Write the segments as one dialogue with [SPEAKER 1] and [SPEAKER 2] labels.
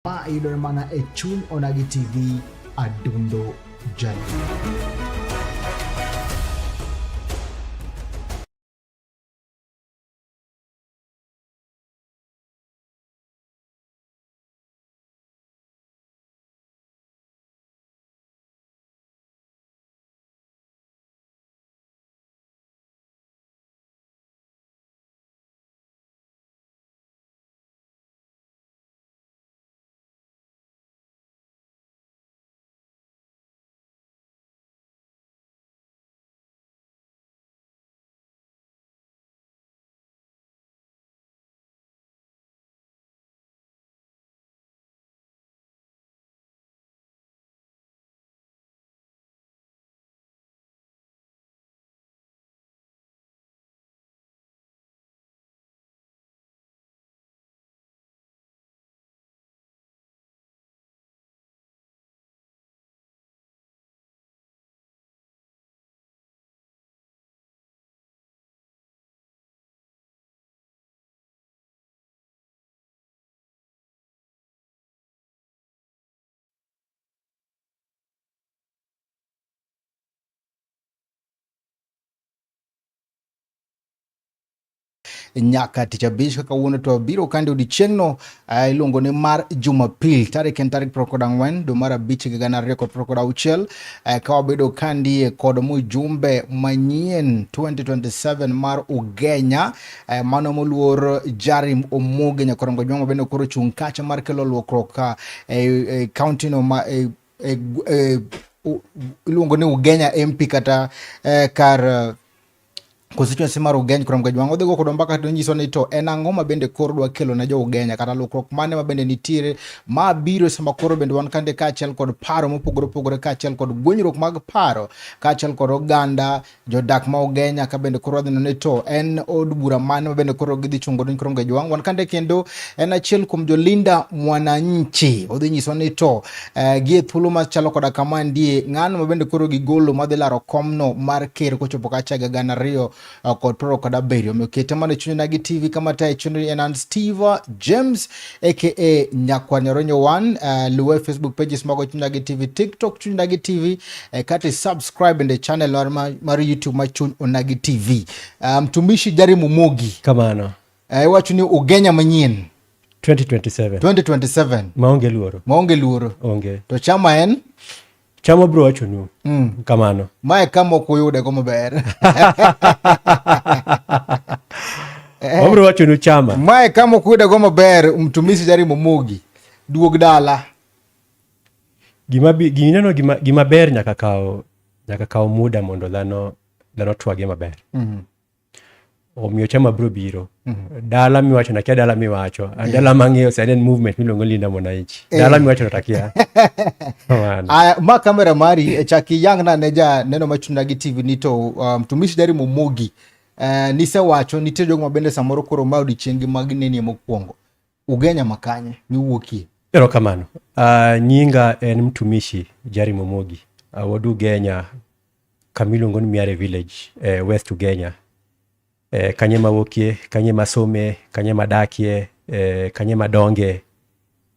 [SPEAKER 1] Ma yudore mana e Chuny Onagi TV, Adundo Jaluo. Nyaka tich abich kaka kawuono to biro kande odiechieng'no eh, iluongo ni mar Jumapil tarik en tarik 24 dwe mar abich higa 2026 eh, ka wabedo kandie kod mujumbe manyien 2027 mar Ugenya eh, mano moluor Jarim Omoge Nyakorongo Jwang' mabende koro chung' kacha mar kelo lokruok e, e kaunti no ma e, e, e, iluongo ni Ugenya MP kata eh, kar eh, constituency mar Ugenya kuom Kajwang' odhi go kodwa mbaka to nyiso ni to en ang'o ma bende koro dwa kelo ne jo Ugenya kata lokruok mane ma bende nitiere ma biro sama koro bende wan kande kaachiel kod paro mopogore opogore kaachiel kod gwenyruok mag paro kaachiel kod oganda jodak ma Ugenya ka bende koro wadhi neno ni to en od bura mane ma bende koro gidhi chungo ni koro Kajwang' wan kande kendo en achiel kuom jolinda mwananchi odhi nyiso ni to eh, gi e thuolo machalo koda kama ndie ng'ano ma bende koro gigolo madhi laro komno mar ker kochopo kacha higa gana ariyo eh, kod piero kod abiriyo. Omiyo kete mana e chuny Onagi TV kama tayo chenro en an Steve James aka Nyakwar Nyaronyo 1 eh, luwe Facebook pages mago Chuny Onagi TV, TikTok Chuny Onagi TV eh, kata subscribe bende channel mar, mar YouTube ma Chuny Onagi TV. Mtumishi Jari Mumogi
[SPEAKER 2] kamano
[SPEAKER 1] iwacho ni Ugenya manyien
[SPEAKER 2] 2027
[SPEAKER 1] 2027
[SPEAKER 2] maonge luoro
[SPEAKER 1] maonge luoro
[SPEAKER 2] onge
[SPEAKER 1] to chama en
[SPEAKER 2] chama bro wachonu kamano
[SPEAKER 1] mae kama ok uyude go maber
[SPEAKER 2] wabro wachonu chama
[SPEAKER 1] mae kama ok uyude go maber mtumisi Jari Momogi duog dala
[SPEAKER 2] gima gineno gima, gima ber nyaka kaw nyaka kaw muda mondo dhano dhano twage maber omiyo chama bro biro dala miwacho nakia dala miwacho yeah. Dala mang'eyo sani en movement miluongo ni Linda Mwananchi dala miwacho to takia.
[SPEAKER 1] Aya, ma kamera mari e chak iyang na ne ja neno ma Chuny Onagi TV ni to mtumishi Jari Momogi eh, nisewacho nitie jogo ma bende samoro koro ma odiechienggi mag nenie mokwongo Ugenya makanye miwuokie?
[SPEAKER 2] Erokamano. Nyinga en Mtumishi Jari Momogi. Wuod Ugenya kama iluongo ni Miare Village, West Ugenya. Kanye mawuokie, kanye masome, kanye madakie, kanye madonge,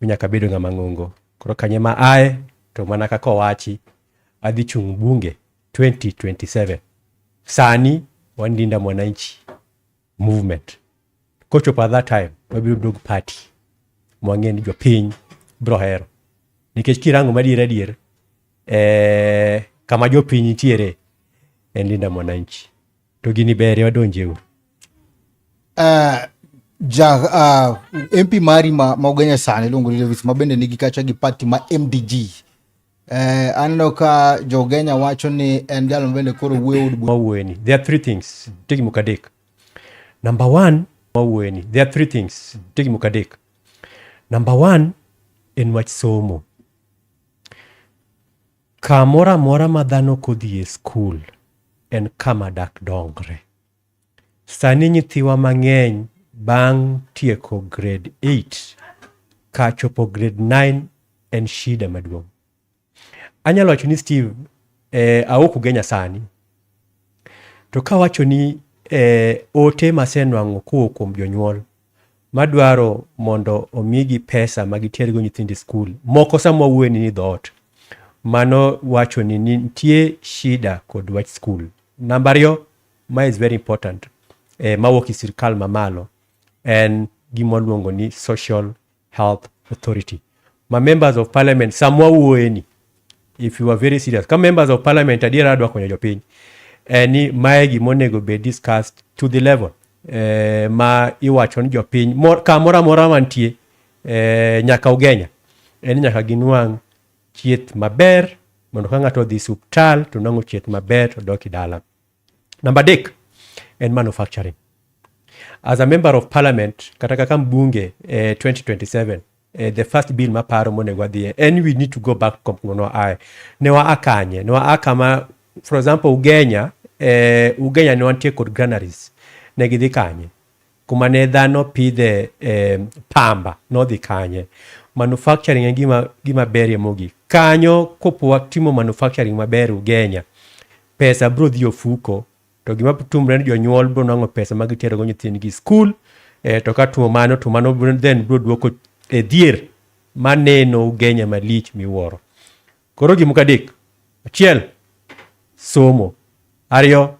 [SPEAKER 2] nyaka bedo ng'ama ng'ongo. Koro kanye ma ae, to mana kaka owachi, adhi chung' bunge 2027. Sani wan Linda Mwananchi movement. Kochopo at that time, wabiro bedo gi party mwang'e ni jopiny biro hero. Nikech kirango madier adier, kama jopiny nitiere en Linda Mwananchi. To gini ber wadonje uru.
[SPEAKER 1] Ja MP mari ma Ugenya sani iluongo ni Davis ma bende nigi kacha gi party ma MDG. Aneno ka jo Ugenya wacho ni en jalo ma bende koro wuoyo od bura.
[SPEAKER 2] Mawuoyo ni. There are three things. Nitie gimoko adek. Number one, mawuoyo ni. There are three things. Nitie gimoko adek. Number one, en wach somo. Kamoro amora ma dhano kodhi e skul en kama dak dongre. Sani nyithiwa mang'eny bang' tieko grade 8 ka chopo grade 9 en shida maduong'. Anyalo wacho ni Steve, awuok Ugenya sani. To kawacho ni ote masenwang'o kowuok kuom jonyuol madwaro mondo omigi pesa ma gitergo nyithindo e skul. Moko sama wawuoyo ni dhoot. Mano wacho ni nitie shida kod wach skul. Namba ariyo, ma is very important, mawuok e sirkal mamalo en gima waluongo ni Social Health Authority. Ma members of parliament sama wawuoye ni, if you are very serious, ka members of parliament adiera dwa konyo jopiny, en ni mae gima onego bed discussed to the level ma iwacho ni jopiny kamoro amora mantie nyaka Ugenya en ni nyaka ginwang' thieth maber mondo ka ng'ato odhi osiptal to nwang'o thieth maber to dok e dala. Namba adek en manufacturing. As a member of parliament kata kaka mbunge 2027 the first bill maparo monego wadhiye en we need to go back kuma ne waaye. Ne waa kanye? Ne waa kama for example Ugenya, Ugenya ne wantie kod granaries. Ne gidhi kanye? Kuma ne dhano pidhe pamba nodhi kanye? Manufacturing en gima berie mogik. Kanyo kopo watimo manufacturing maber Ugenya, pesa bro dhi ofuko to gima timre ni jonyuol bro nwang'o pesa ma giterogo nyithindgi skul to ka timo mano to mano then bro duoko e dhier maneno Ugenya malich miwuoro. Koro gimoko adek. Achiel, somo. Ariyo,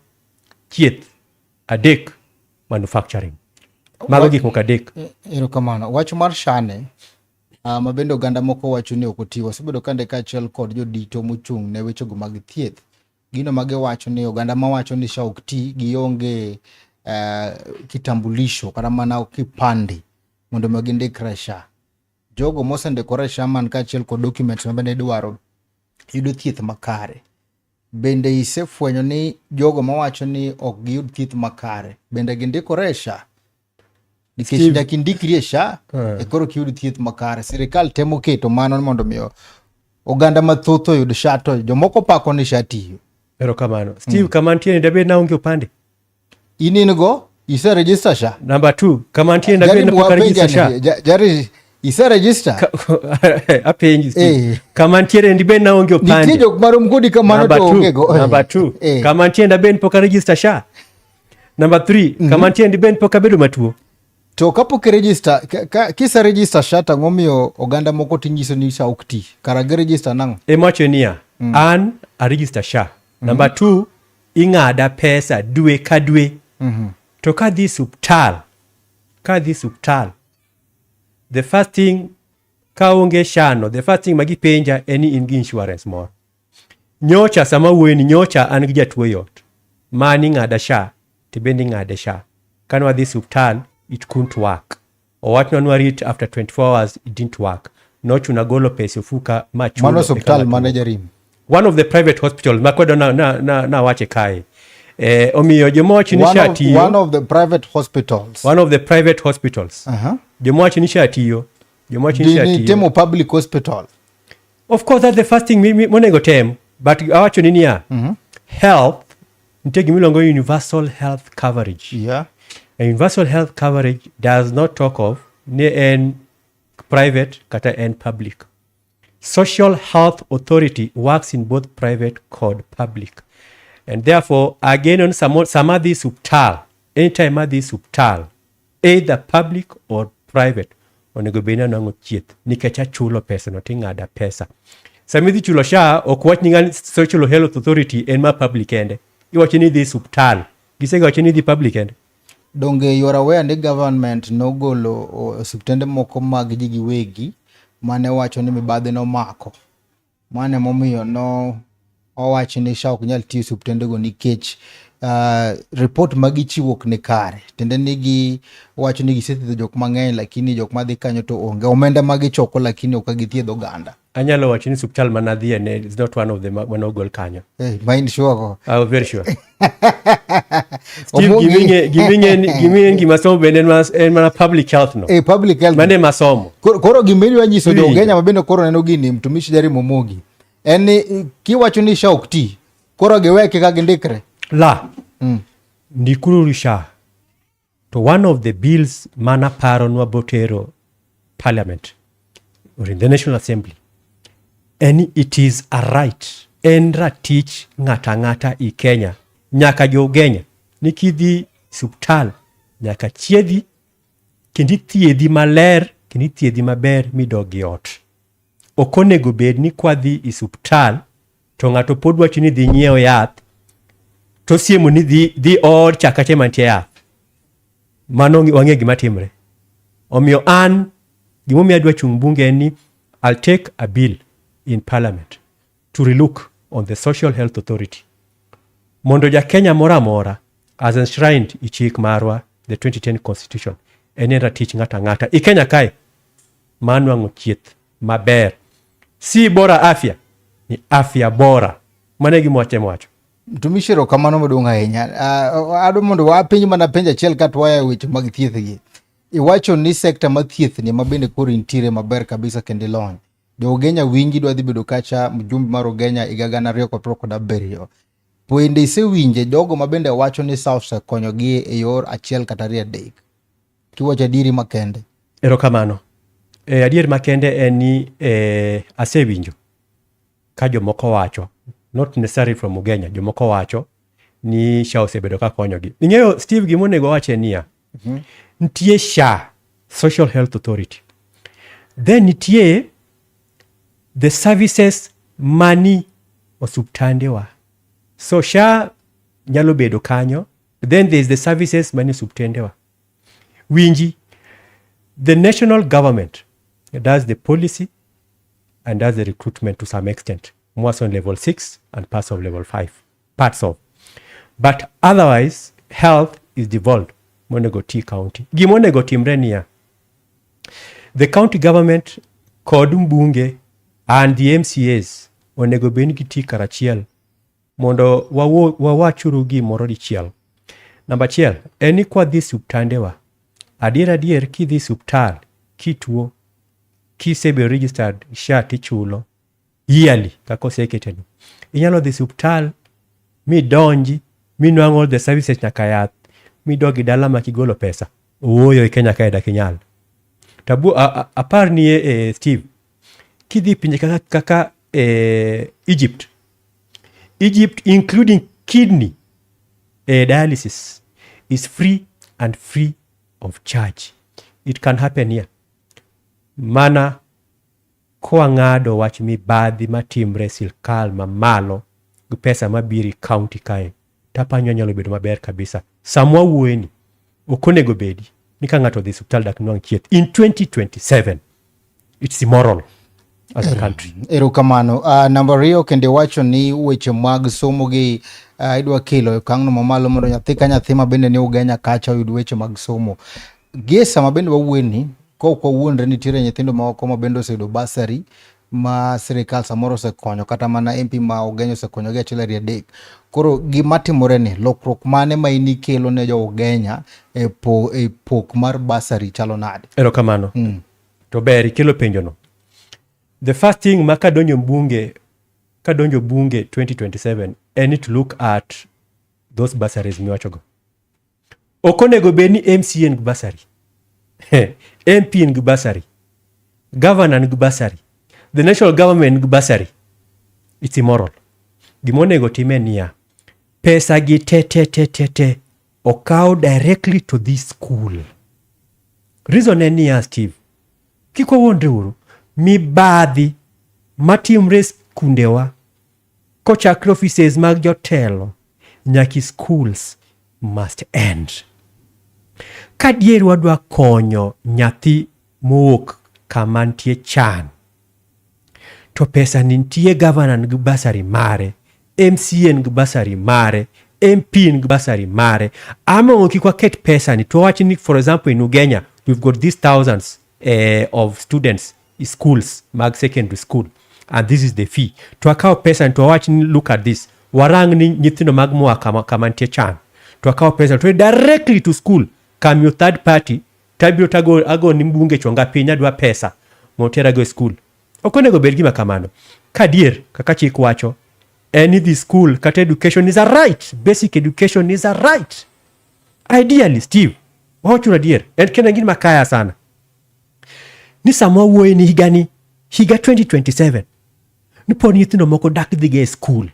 [SPEAKER 2] thieth. Adek, manufacturing. Mago gik moko adek.
[SPEAKER 1] Erokamano. Wach mar SHA ne ma bende oganda moko wacho ni ok otiyo. Wasebedo kande kaachiel kod jodito mochung' ne wechego mag thieth. Gino ma giwacho ni oganda mawacho ni SHA ok ti gionge kitambulisho kata mana kipande mondo mi gindikre SHA. Jogo mosendikore e SHA man kaachiel kod documents ma bende idwaro yudo thieth makare. Bende isefwenyo ni jogo mawacho ni ok giyud thieth makare bende gindikore e SHA? Nikech nyaka indikri e SHA e koro kiyud thieth makare. Sirikal temo keto mano mondo mi oganda mathoth oyud SHA to jomoko pako ni SHA tiyo.
[SPEAKER 2] Erokamano. Steve, kama nitie dabed naonge opande.
[SPEAKER 1] In in go ise register SHA?
[SPEAKER 2] Number 2, kama nitie dabed napok register SHA.
[SPEAKER 1] Jari ise register?
[SPEAKER 2] Apenji Steve. Kama nitiere dibed naonge opande.
[SPEAKER 1] Nitie jok marom kodi kamano to onge go.
[SPEAKER 2] Number 2, kama nitiere dabed pok register SHA. Number 3, kama nitiere dibed pok abedo matuo.
[SPEAKER 1] To kapok i-register, kise register SHA to ang'o miyo oganda moko tinyiso ni SHA ok ti? Kara gi register nang'o?
[SPEAKER 2] Emawacho niya, an a register SHA. Number 2, ing'ada pesa dwe ka dwe. To kadhi suptal, the first thing kaonge SHA no, the first thing magipenja en ni in gi insurance moro. Nyocha sama wuoyo ni nyocha an gi jatuo e ot. Mani ng'ada SHA, to bende ing'ade SHA. Kane wadhi suptal, it couldn't work. Owachnwa ni warit after 24 hours, it didn't work. Nochuna golo pesa e ofuka ma chulo.
[SPEAKER 1] Mano osiptal mane Jarim?
[SPEAKER 2] One of the private hospitals makwedo na wache kae. Omiyo joma wacho ni SHA tiyo.
[SPEAKER 1] One of the private hospitals.
[SPEAKER 2] One of the private hospitals. Joma wacho ni SHA tiyo. Joma wacho ni SHA tiyo.
[SPEAKER 1] Timo public hospital.
[SPEAKER 2] Of course that's the first thing monego tem. But awacho ni niya. Health, nitie gima iluongo ni universal health coverage.
[SPEAKER 1] Yeah.
[SPEAKER 2] A universal health coverage does not talk of ni en private kata en public. Social Health Authority works in both private kod public. And therefore, again on sama dhi suptal, anytime adhi suptal, either public or private, onego bed ni anwang'o thieth nikech achulo pesa no ting'ada pesa. Sama idhi chulo SHA, ok wach ni ng'ani Social Health Authority en ma public kende. Iwacho ni idhi suptal. Gisegawacho ni idhi public kende.
[SPEAKER 1] Donge you are aware ni government nogolo osiptende moko mag ji giwegi mane wacho ni mibadhi nomako. Mano emomiyo no owacho ni SHA ok nyal tiyo osiptendego nikech report ma gichiwo ok ni kare. Tiende ni giwacho ni gisethiedho jok mang'eny lakini jok madhi kanyo to onge. Omenda ma gichoko lakini ok githiedh oganda.
[SPEAKER 2] Anyalo wacho ni osiptal mane adhiye ne is not one of the mane ogol kanyo.
[SPEAKER 1] Hey, ma in sure go?
[SPEAKER 2] I'm very sure. Steve, giming'e gima somo bende en mana public health no.
[SPEAKER 1] Public health.
[SPEAKER 2] Mane masomo.
[SPEAKER 1] Koro gima nyiso jo Kenya ma bende koro neno gini mtumishi Jerry Momogi. En ni kiwacho ni SHA ok ti, koro giweke ka gindikre.
[SPEAKER 2] La. Ndikuru SHA. To one of the bills mana paro nwa botero parliament or in the National Assembly, and it is a right, en ratich ng'ata ng'ata i Kenya, nyaka jo Kenya, ni kidhi suptal, nyaka chiedhi, Kendo ithiedhi maler, kendo ithiedhi maber midog e ot. Ok onego bed ni kwadhi e suptal to ng'ato pod wacho ni dhi nyiew yath to siemo ni dhi, dhi od cha kacha mantie yath. Mano wang'e gima timre. Omiyo an gimomiyo adwa chung' bunge en ni I'll take a bill in parliament to relook on the Social Health Authority mondo ja Kenya moro amora as enshrined i chik marwa the 2010 constitution en en ratich ng'ato ang'ata i Kenya kae mar nwang'o thieth maber si bora afya ni afya bora mano e gima watemo wacho.
[SPEAKER 1] Mtumishi, erokamano maduong' ahinya. Adwa mondo wapenj mana penjo achiel ka to waya e weche mag thieth gi. Iwacho ni sekta mar thieth ni ma bende koro intiere maber kabisa kendo ilony. Jo Ugenya winji dwa dhi bedo kacha mjumbe mar Ugenya higa 2027. Bende isewinje jogo ma bende wacho ni SHA osekonyogi e yor achiel kata ariyo adek? Kiwacho adieri makende.
[SPEAKER 2] Erokamano. E, adier makende en ni e, asewinjo ka jomoko wacho not necessarily from Ugenya, jomoko wacho ni SHA osebedo ka konyogi. Ing'eyo Steve, gima onego wach en niya, nitie SHA, Social Health Authority. Then nitie the services mani osuptandewa. So SHA nyalo bedo kanyo, then there is the services mani osuptendewa. Winji, the national government does the policy and does the recruitment to some extent, more so on level 6 and parts of level 5, parts of. But otherwise, health is devolved monego ti county. Gimonego timre niya, the county government kod mbunge and the MCAs onego bed ni giti karachiel mondo wawachuru gimoro dichiel. Namba achiel, en ni kwadhi suptandewa, adier adier kidhi suptal kituo kisebedo registered SHA tichulo yearly kaka oseketeno. Inyalo dhi suptal midonji minwang' all the services nyaka yath midog e dala mak igolo pesa. Ooyo e Kenya kae dak inyal. Tabu apar ni e, Steve, kidhi pinje kaka, kaka Egypt, Egypt including kidney dialysis is free and free of charge. It can happen here. Mana kwang'ado wach mibadhi matimre e sirkal mamalo gi pesa mabiro e county kae tapanyo nyalo bedo maber kabisa. Sama wawuoyeni ok onego bedi ni ka ng'ato odhi e osiptal dak nwang' thieth in 2027 it's immoral as a country.
[SPEAKER 1] Erokamano. Namba ariyo kendo iwacho ni weche mag somo gi idwa kelo e okang'no mamalo mondo nyathi ka nyathi ma bende ni Ugenya kacha oyud weche mag somo. Gie sama bende wawuoyeni, ka ok wawuondre nitiere nyithindo moko ma bende oseyudo bursary ma sirikal samoro osekonyo kata mana MP ma Ugenya osekonyo gi achiel ariyo adek. Koro gima timore ni lokruok mane ma in ikelo ne jo Ugenya e pok mar bursary chalo nade?
[SPEAKER 2] Erokamano. To ber ikelo penjono. The first thing ma kadonjo bunge 2027 en ni to look at those bursaries miwachogo. Ok onego bed ni MCA nigi bursary, MP nigi bursary, governor nigi bursary, the national government nigi bursary. It's immoral. Gima onego tim en niya, pesa gi te te te te te okaw directly to this school. Reason en niya, Steve, kik wawuondre uru, mibadhi matimre e skundewa kochakre offices mag jotelo nyaka schools must end. Ka dier wadwa konyo nyathi mowuok kama nitie chan, to pesa ni nitie governor nigi bursary mare, MCA nigi bursary mare, MP nigi bursary mare. Among'o kik waket pesa ni to wawach ni for example in Ugenya we've got these thousands of students in schools mag secondary school and this is the fee. To akaw pesa ni to wawach ni look at this, warang ni nyithindo mag moa kama nitie chan. To akaw pesa to directly to school kamiyo third party tabiro tago ago ni mbunge chonga piny adwa pesa mondo terago e school. Ok onego bed gima kamano. Kadier kaka chik wacho en ni the school kata education is a right. Basic education is a right. Ideally, Steve, wawacho adier, en kendo en gima kaya sana. Ni sama wawuoye ni higani, higa 2027, ni pod nyithindo moko dak dhiga e school.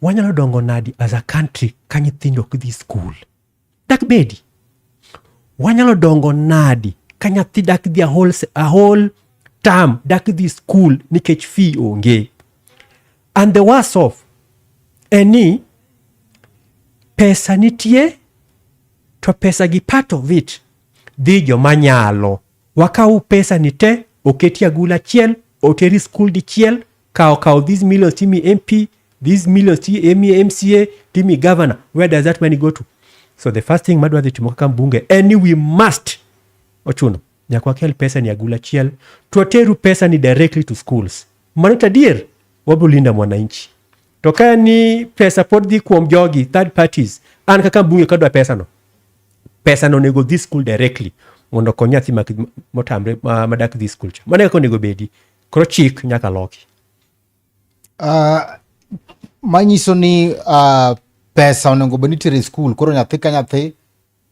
[SPEAKER 2] Wanyalo dongo nadi as a country ka nyithindo ok dhi school? Dak bedi. Wanyalo dongo nadi ka nyathi dak dhi a whole term dak dhi school nikech fee onge? And the worst of en ni pesa nitie to pesa gi part of it dhi joma nyalo. Wakaw pesa ni te oketi agula achiel oteri school dichiel kaw these millions timi MP, these millions timi MCA, timi governor. Where does that money go to? So the first thing madwa dhi timo kaka mbunge en ni we must ochuno nyaka wakel pesa ni agula achiel to wateru pesa ni directly to schools. Mano to adier wabiro linda mwananchi. To ka ni pesa pod dhi kuom jogi third parties, an kaka mbunge kadwa pesa no, pesa no onego dhi school directly mondo okony nyathi motamre madak dhi school cha. Mano e kaka onego bedi. Koro chik nyaka loki.
[SPEAKER 1] Manyiso ni pesa onego bed ni itero e school, koro nyathi ka nyathi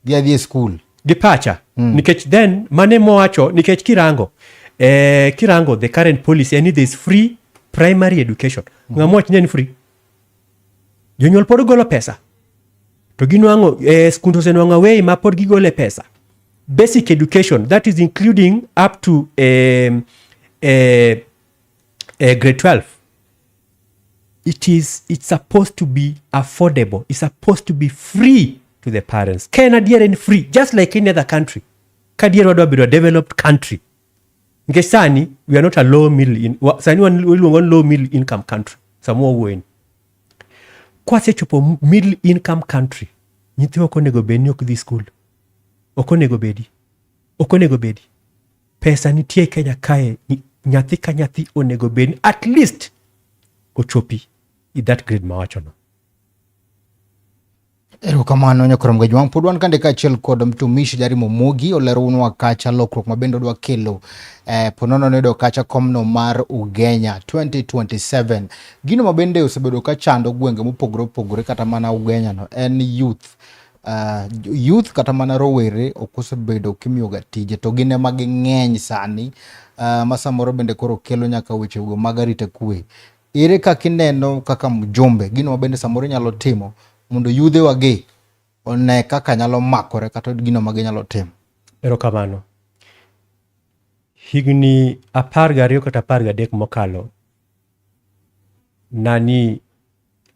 [SPEAKER 1] dhi adhi e school.
[SPEAKER 2] Gi pacha. Nikech then mane mowacho nikech kirango the current policy en ni there is free primary education. Ng'ama wacho ni en free? Jonyuol pod golo pesa. To ginwang'o skunde osenwang'o way ma pod gigole pesa. Basic education, that is including up to grade 12. It's supposed to be affordable. It's supposed to be free to the parents. Ka en adier en free, just like any other country. Ka adier wadwa bedo a developed country. Nikech sani, we are not a low middle in, sani wan iluongo ni low middle income country. Sama wawuoyeni. Kwasechopo middle income country, nyithiwa ok onego bed ni ok dhi school. Ok onego bedi. Ok onego bedi. Pesa nitie Kenya kae, nyathi ka nyathi onego bed ni at least ochopi i that grade mawachono.
[SPEAKER 1] Erokamano nyakwar Mgajwang'. Pod wan kande kaachiel kod mtumishi Jari Momogi oleronwa kacha lokruok ma bende odwa kelo ponono noyudo kacha komno mar Ugenya 2027. Gino ma bende osebedo ka chando gwenge mopogore opogore kata mana Ugenya no en youth. Youth kata mana rowere ok osebedo kimiyoga tije to gin ema ging'eny sani ma samoro bende koro kelo nyaka wechego mag arita kwe. Ere kaka ineno kaka mjumbe gino ma bende samoro inyalo timo mondo yudhe wagi one kaka nyalo makore kata gino ma ginyalo timo?
[SPEAKER 2] Erokamano. Higni 12 kata 13 mokalo nani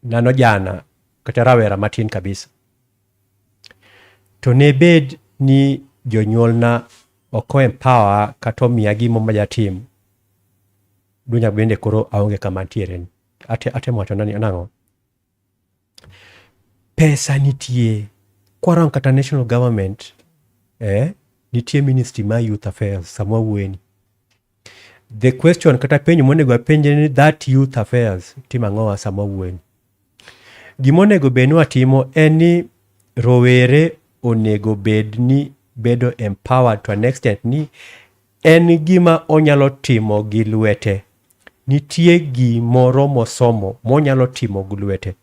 [SPEAKER 2] nano jana kata rawera matin kabisa. To ne bed ni jonyuolna ok empower kata omiya gimo majatim, dunya bende koro aonge kama antiere ni. Atemo wacho nani nang'o? Pesa nitie. Kwarango kata national government, nitie ministry mar youth affairs sama wawuoyeni. The question kata penjo monego apenje ni that youth affairs timo ang'owa sama wawuoyeni. Gima onego bed ni watimo en ni rowere onego bed ni bedo empowered to an extent ni en gima onyalo timo gi lwete. Nitie gimoro mosomo monyalo timo gi lwete.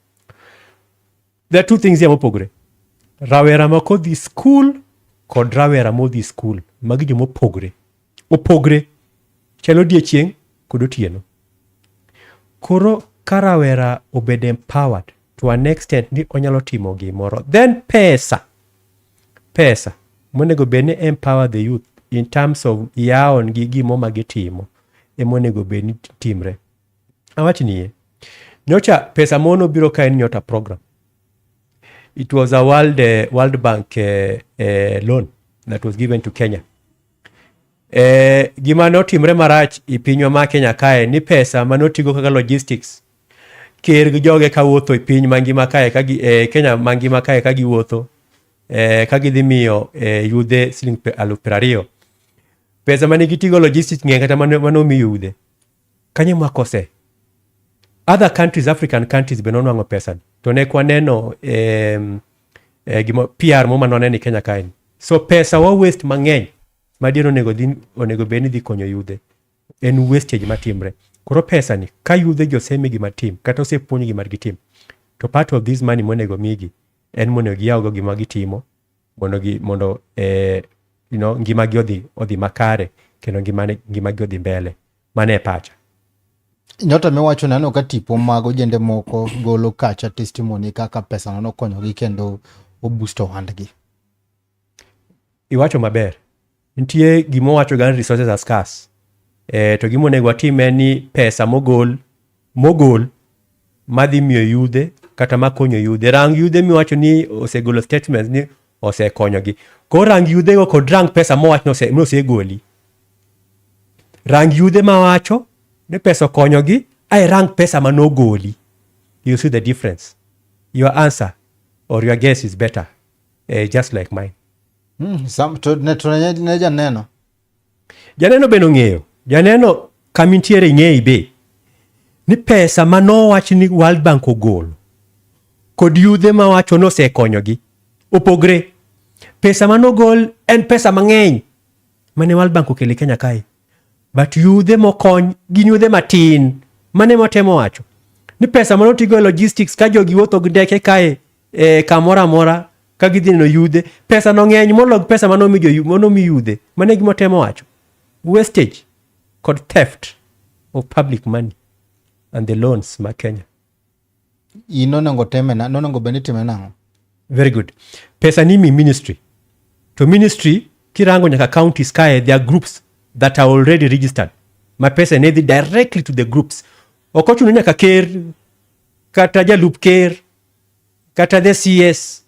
[SPEAKER 2] There are two things here mopogore. Rawera ma ok odhi school kod rawera modhi school. Magi joma opogore. Opogre. Chalo odiechieng' kod otieno. Koro ka rawera obedo empowered to an extent ni onyalo timo gimoro. Then pesa. Pesa monego bed ni empower the youth in terms of yawo gi gimo ma gitimo ema onego bed ni timre. Awach nie, nyocha pesa mono biro ka en Nyota program. It was a World Bank loan that was given to Kenya. Gima notimre marach e pinywa ma Kenya kae ni pesa manotigo kaka logistics ker gi joge kawuotho e piny mangima kae ka gi, Kenya mangima kae ka giwuotho ka gidhi miyo yudhe siling 20,000. Pesa mane gitigo logistics ng'eny kata mane omi yudhe. Kanyo makose. Other countries, African countries be nonwang'o pesa ni. To ne kwaneno gimo PR mo mane waneno e Kenya kae ni. So pesa wa waste mang'eny madier onego bed ni dhi konyo yudhe. En wastage matimre. Koro pesa ni ka yudhe gi osemi gima tim kata osepuonj gima gitim to part of this money monego migi en monego giyawgo gima gitimo mondo ngimagi odhi makare kendo ngimagi odhi mbele. Mano e pacha.
[SPEAKER 1] Nyota miwacho neno ka tipo mag ojende moko golo kacha testimony kaka pesa no nokonyogi kendo oboosto ohandgi.
[SPEAKER 2] Iwacho maber. Nitie gima wacho ga ni resources are scarce. To gima onego watim en ni pesa mogol madhi miyo yudhe kata makonyo yudhe. Rang yudhe miwacho ni osegolo statements ni osekonyogi. Koro rang yudhego kod rang pesa mowach ni osegoli. Rang yudhe mawacho ni pesa okonyogi, ae rang pesa manogoli. You see the difference. Your answer or your guess is better, just like mine.
[SPEAKER 1] To ne janeno.
[SPEAKER 2] Janeno bende ong'eyo. Janeno kamintiere ing'eyi be. Ni pesa manowach ni World Bank ogolo kod yudhe mawacho ni osekonyogi opogre. Pesa manogol en pesa mang'eny mane World Bank okelo e Kenya kae. But yudhe mokony gin yudhe matin. Mane matemo wacho. Ni pesa manotigo e logistics ka jogi wuotho gi ndeke kae kamoro amora ka gidhi neno yudhe, pesa no ng'eny moloyo pesa manomi yudhe. Mano e gima otemo wacho. Wastage kod theft of public money and the loans ma Kenya.
[SPEAKER 1] In nonego teme na, nonego bed ni itime nang'o?
[SPEAKER 2] Very good. Pesa ni mi ministry. To ministry kirango nyaka counties kae, there are groups that are already registered. Ma pesa ne dhi directly to the groups. Ok ochuno nyaka ker kata jalup ker kata the CS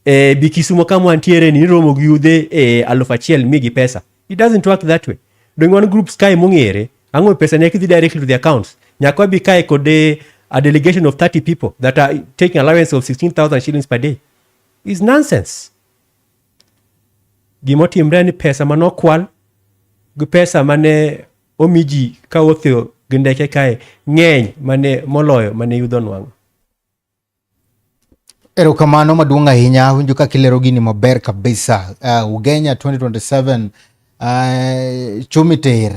[SPEAKER 2] bi Kisumo kama wantiere ni romo gi yudhe 1,000 migi pesa. It doesn't work that way. Dong wan groups kae mong'ere, ang'o pesa ne kidhi directly to the accounts. Nyaka wabi kae kod a delegation of 30 people that are taking allowance of 16,000 shillings per day. It's nonsense. Gimotimre ni pesa manokwal gi pesa mane omi ji kawuotho gi ndeke kae ng'eny mane moloyo mane yudho nwang'o.
[SPEAKER 1] Erokamano maduong' ahinya, awinjo kaka ilero gini maber kabisa. Ugenya 2027 chumi ter.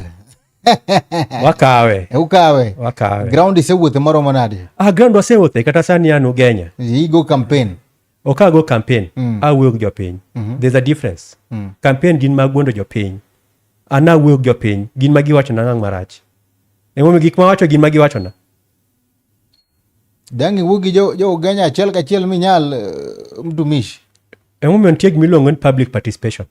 [SPEAKER 2] Wakawe.
[SPEAKER 1] Ukawe.
[SPEAKER 2] Wakawe.
[SPEAKER 1] Ground isewuothe moromo nade?
[SPEAKER 2] Ground wasewuothe kata sani an Ugenya.
[SPEAKER 1] Igo campaign.
[SPEAKER 2] Ok ago campaign. Awuoyo gi jopiny. There's a difference. Campaign gin mag wuondo jopiny. An awuoyo gi jopiny, gin ma giwachona nang' marach. Emomiyo gik mawacho gin ma giwachona.
[SPEAKER 1] Dang' iwuo gi jo Ugenya achiel kachiel minyal mtumishi.
[SPEAKER 2] Emomiyo nitie gima iluongo ni public participation.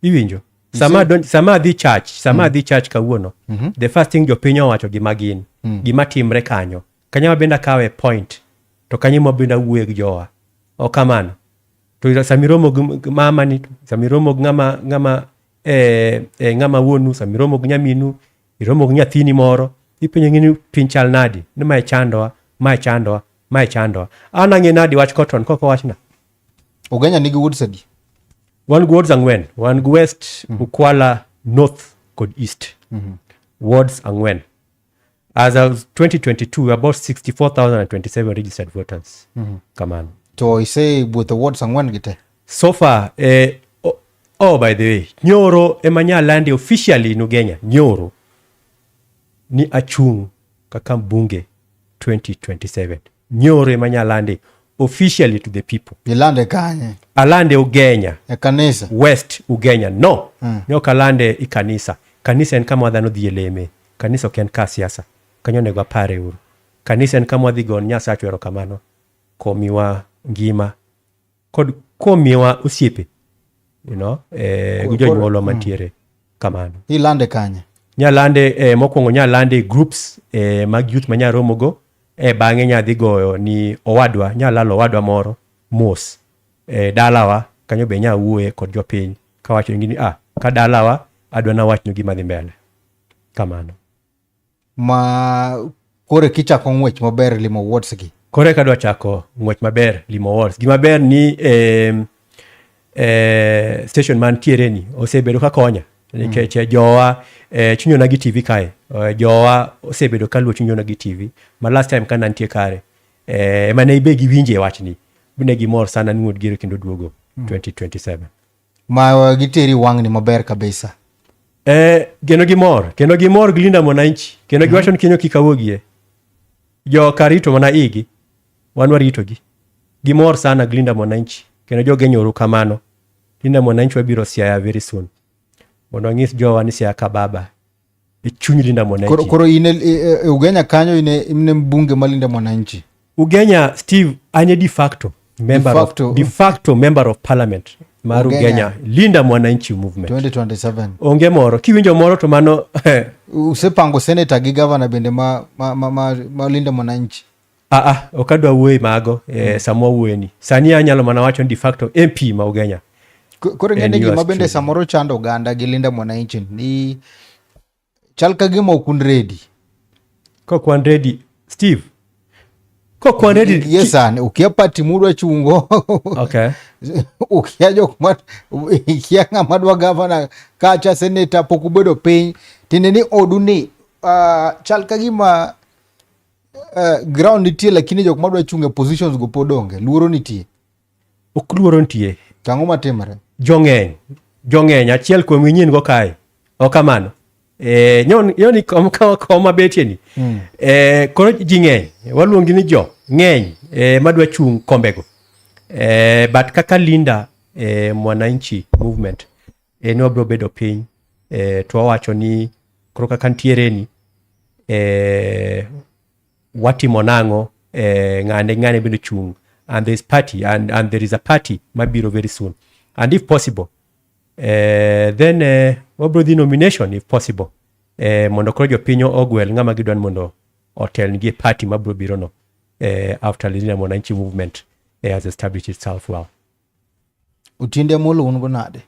[SPEAKER 2] Iwinjo? Sama adhi church, sama adhi church kawuono, the first thing jopiny owacho gima gin, gima timre kanyo. Kanyo ma bende akawe point, to kanyo ma bende awuoye gi jowa. Ok kamano. To sama iromo gi mamani, sama iromo gi ng'ama wuonu, sama iromo gi nyaminu, iromo gi nyathini moro, ipenjo ni piny chal nadi, ni mae chandowa, mae chandowa, mae chandowa. An ang'e nadi wach cotton kok owachna.
[SPEAKER 1] Ugenya nigi wards adi?
[SPEAKER 2] Wan gi wards 4. Wan gi West, Ukwala, North kod East. Wards 4. As of 2022, we about 64,027 registered voters. Kamano.
[SPEAKER 1] To isewuotho wards 4 gi te?
[SPEAKER 2] So far, oh, by the way, nyoro ema nyalandi officially in Ugenya, nyoro ni achung' kaka mbunge 2027. Nyoro ema nyalandi officially to the people.
[SPEAKER 1] Ilande kanye?
[SPEAKER 2] Alande Ugenya.
[SPEAKER 1] E kanisa?
[SPEAKER 2] West Ugenya. No. Ne ok alande i kanisa. Kanisa en kama dhano dhi e leme. Kanisa ok en ka siasa. Kanyo onego apare uru. Kanisa en kama wadhi go Nyasaye erokamano. Komiwa ngima. Kod komiwa osiepe. Gi jonyuolwa mantiere kamano.
[SPEAKER 1] Ilande kanye?
[SPEAKER 2] Nyalande mokwongo nyalande groups mag youth ma nyaromogo. Bang'e nyadhi goyo ni owadwa, nyalalo owadwa moro mos dalawa kanyo be nyawuoye kod jopiny kawacho ni ka dalawa adwa nawachnu gima dhi mbele. Kamano.
[SPEAKER 1] Ma kore kichako ng'wech maber limo wards gi?
[SPEAKER 2] Kore kadwa chako ng'wech maber limo wards. Gima ber ni station mantiere ni osebedo ka konya. Nikech jowa Chuny Onagi TV kae, jowa osebedo ka luwo Chuny Onagi TV. Ma last time ka nantie kare, ema ne ibe giwinje wachni. Ne gimor sana ni wuod gero kendo duogo 2027.
[SPEAKER 1] Ma giteri wang'ni maber kabisa.
[SPEAKER 2] Kendo gimor, kendo gimor gi Linda Mwananchi, kendo giwacho ni kenyo kik awuogie. Jo karito mana igi, wan waritogi. Gimor sana gi Linda Mwananchi, kendo jogenyo uru kamano. Linda Mwananchi wabiro Siaya very soon. Mondo wanyis jowa ni Siaya ka baba. E chuny Linda Mwananchi.
[SPEAKER 1] Koro in e Ugenya kanyo in e mbunge ma Linda Mwananchi.
[SPEAKER 2] Ugenya, Steve, an e de facto member
[SPEAKER 1] De facto.
[SPEAKER 2] of, de facto member of parliament. Mar Ugenya Linda Mwananchi Movement
[SPEAKER 1] 2027.
[SPEAKER 2] Onge moro kiwinjo moro to mano
[SPEAKER 1] usepango senator gi governor bende ma, ma, ma, ma, ma Linda Mwananchi.
[SPEAKER 2] Ah, ah, ok adwa wuoye mago eh, sama wawuoyeni sani anyalo mana wacho ni de facto MP ma Ugenya.
[SPEAKER 1] Koro ing'e gima bende samoro chando oganda gi Linda Mwananchi ni chal ka gima ok un ready.
[SPEAKER 2] Kok wan ready Steve. Kok wan ready.
[SPEAKER 1] Yes sani ukia party mudwa chungo.
[SPEAKER 2] Okay.
[SPEAKER 1] Ukia jok ma ikia ng'ama dwa gavana kacha senator pok ubedo piny tiende ni odu ni chal ka gima ground nitie lakini jok madwa chung e positions go pod onge luoro nitie.
[SPEAKER 2] Ok luoro nitie.
[SPEAKER 1] To ang'o matimore?
[SPEAKER 2] Jong'eny. Jong'eny achiel kuom nyien go kae. Ok kamano. Eh, nyon kom koma betie ni. Eh, koro ji ng'eny. Waluongi ni jo ng'eny eh, madwa chung' kombego. Eh, but kaka Linda eh, Mwananchi Movement eh, ne wabiro bedo piny eh, to wawacho ni koro kaka ntiere ni eh, watimo nang'o eh, ng'ane ng'ane bende chung' and there is party and, and there is a party mabiro very soon and if possible eh, then eh, wabiro dhi nomination if possible eh, mondo koro jopiny ogwel ng'ama gidwa ni mondo otelnigi e party mabiro biro no eh, after Linda Mwananchi Movement eh, has established itself well.
[SPEAKER 1] Otiende Amolo un go nade?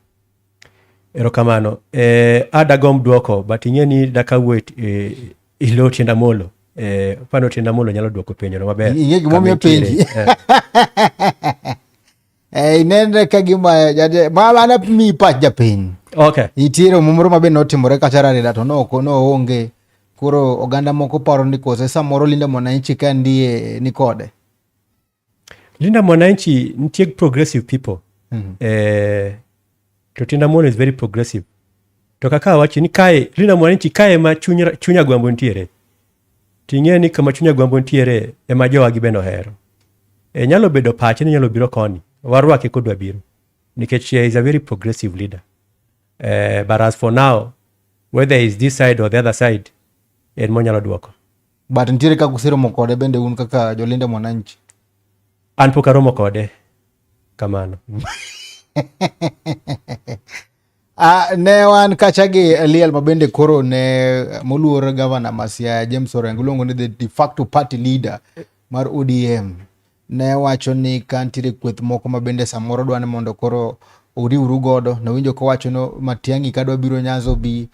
[SPEAKER 2] Erokamano. Eh, adagomb duoko but ing'e ni dakawuo e, ilo Otiende Amolo. Eh, pano Otiende Amolo nyalo duoko penjono maber.
[SPEAKER 1] Ing'e gimomiyo penji? Eh, inenre ka gima ma an mi pach japiny.
[SPEAKER 2] Okay.
[SPEAKER 1] Nitie romo moro ma be notimore kacha Rarieda to no noonge. Koro oganda moko paro ni kose samoro Linda Mwananchi ka ndie ni kode.
[SPEAKER 2] Linda Mwananchi nitie progressive people. Eh, to Otiende Amolo is very progressive. To kaka awacho ni kae Linda Mwananchi kae ema chuny Agwambo nitiere. Ting'e ni kama chuny Agwambo nitiere ema jowagi bende ohero. E, nyalo bedo pache ni nyalo biro koni. Warwake kodwa biro. Nikech he is a very progressive leader. Eh, but as for now, whether is this side or the other side, en monyalo duoko.
[SPEAKER 1] But nitiere kaka useromo kode bende un kaka jolinda Mwananchi?
[SPEAKER 2] An pok aromo kode kamano.
[SPEAKER 1] Ne wan kacha gi Eliel ma bende koro ne moluor gavana ma Siaya James Orengo iluongo ni the de facto party leader mar ODM ne wacho ni ka nitiere kweth moko ma bende samoro dwa ni mondo koro uriwru godo. Nawinjo kowacho ni Matiang'i kadwa biro Nyanza obi,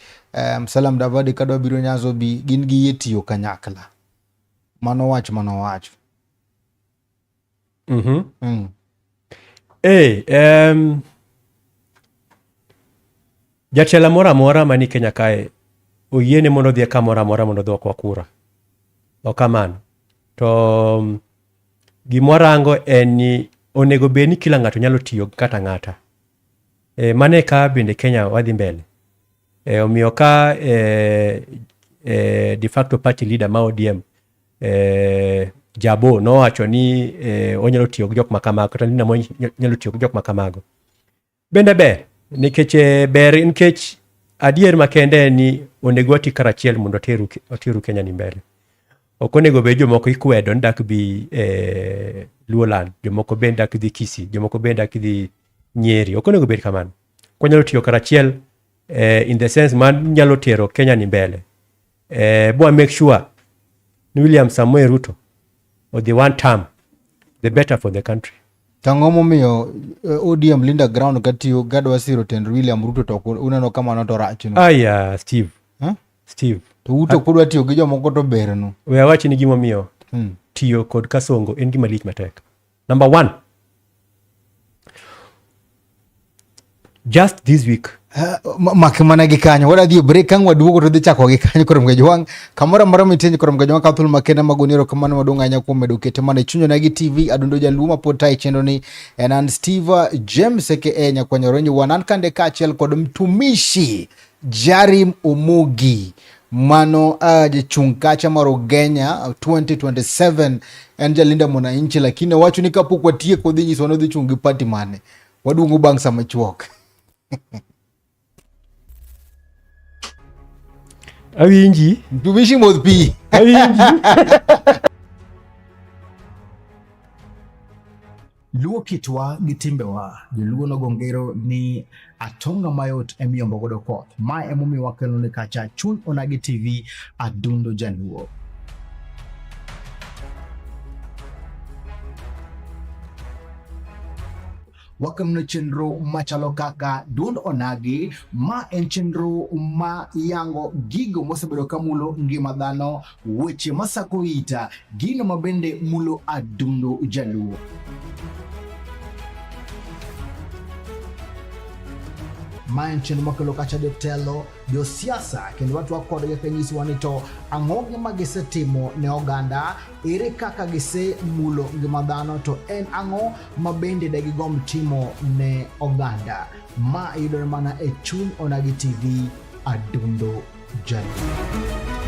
[SPEAKER 1] Musalia Mudavadi kadwa biro Nyanza obi, gin giyie tiyo kanyakla. Mano wach manowacho.
[SPEAKER 2] Jatelo moro amora mani Kenya kae oyiene mondo odhi kamoro amora mondo odhi okwa kura. Ok kamano. To gimwarango en ni onego bed ni kila ng'ato nyalo tiyo gi kata ng'ata. E, mano e ka bende Kenya wadhi mbele. E, omiyo ka e, e, de facto party leader ma ODM e, Jabo nowacho ni e, onyalo tiyo gi jok ma kamago kata Linda Mwananchi nyalo tiyo gi jok ma kamago. Bende ber nikech ber nikech adier makende en ni onego wati karachiel mondo oteru Kenya ni mbele. Ok onego bed jomoko ikwedo ni dak bi e, Luoland, jomoko bende dak dhi Kisii, jomoko bende dak dhi Nyeri. Ok onego bed kamano. Kwanyalo tiyo karachiel in the sense ma nyalo tero Kenya ni mbele. Bwa make sure ni William Samoei Ruto odhi one term, the better for the country.
[SPEAKER 1] Tang'o momiyo ODM Linda Ground katiyo gadwa siro tend William Ruto to uneno kamano to rach no?
[SPEAKER 2] Aya, Steve.
[SPEAKER 1] Huh?
[SPEAKER 2] Steve.
[SPEAKER 1] To uto kudwa tiyo gi jomoko to bernu.
[SPEAKER 2] We awach ni gimomiyo tiyo kod Kasongo en gima lich matek. Number one, just this week.
[SPEAKER 1] Mak mana gi kanyo wadwa dhi e break kang' waduogo to dhi chako gi kanyo koro mgejwang' kamoro amora mitie koro mgejwang' ka thuolo makende magoni erokamano maduong' ahinya kuom medo kete mana e chunyona gi TV adundo jaluo ma pod tayi chenro ni en an Steve James aka Nyakwanyo Orenjo wan an kande kaachiel kod mtumishi Jarim Omogi mano jachung' kacha mar Ugenya 2027 en jalinda mwananchi lakini owacho ni kapok watieko odhi nyisowa ni odhi chung' gi party mane. Waduogo bang' sama chuok.
[SPEAKER 2] Awinji.
[SPEAKER 1] Mtumishi modh pi.
[SPEAKER 2] Awinji.
[SPEAKER 1] Luo Luo kitwa gi timbewa, joluo nogo ngero ni atonga mayot emiyombo godo koth. Ma emomiyo wakelo ni kacha Chuny Onagi TV Adundo Jaluo. Wakelone chenro machalo kaka Duond Onagi, ma en chenro ma yango gigo mosebedo ka mulo ngima dhano, weche masako ita, gino ma bende mulo adundo Jaluo. Ma en chenro makelo kacha jotelo, josiasa kendo watwak kodgi ka nyisowa ni to ang'o gima gisetimo ne oganda, ere kaka gisemulo ngima dhano, to en ang'o ma bende degigomb timo ne oganda. Ma yudore mana e Chuny Onagi TV, Adundo Jaluo.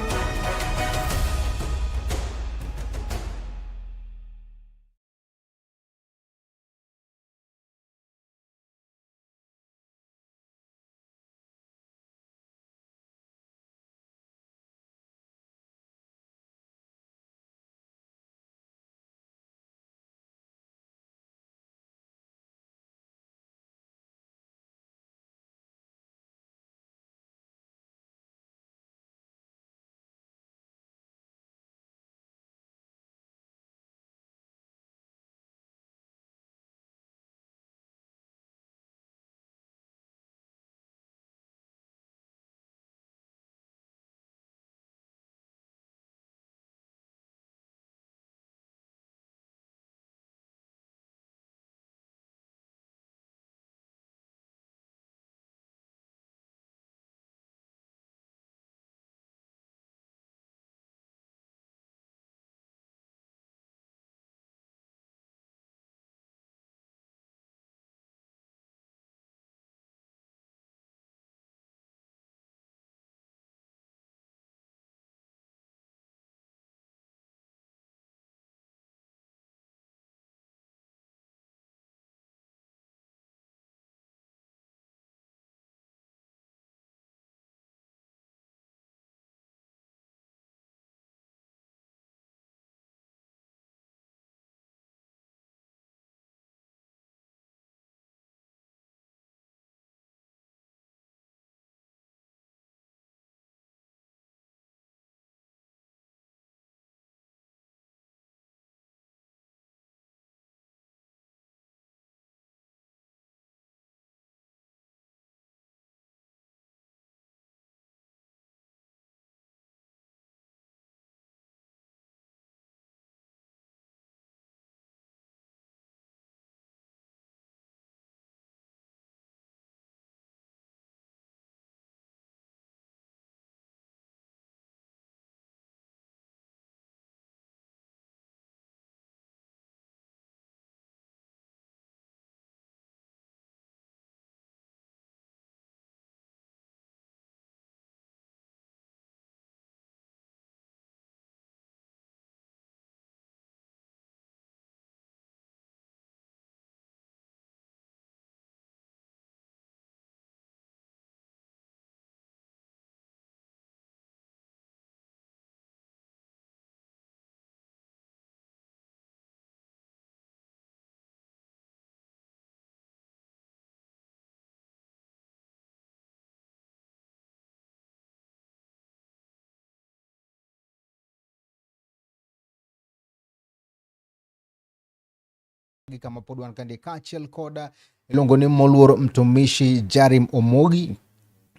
[SPEAKER 1] Gi kama pod wan kande kaachiel koda iluongo ni moluor mtumishi Jarim Omogi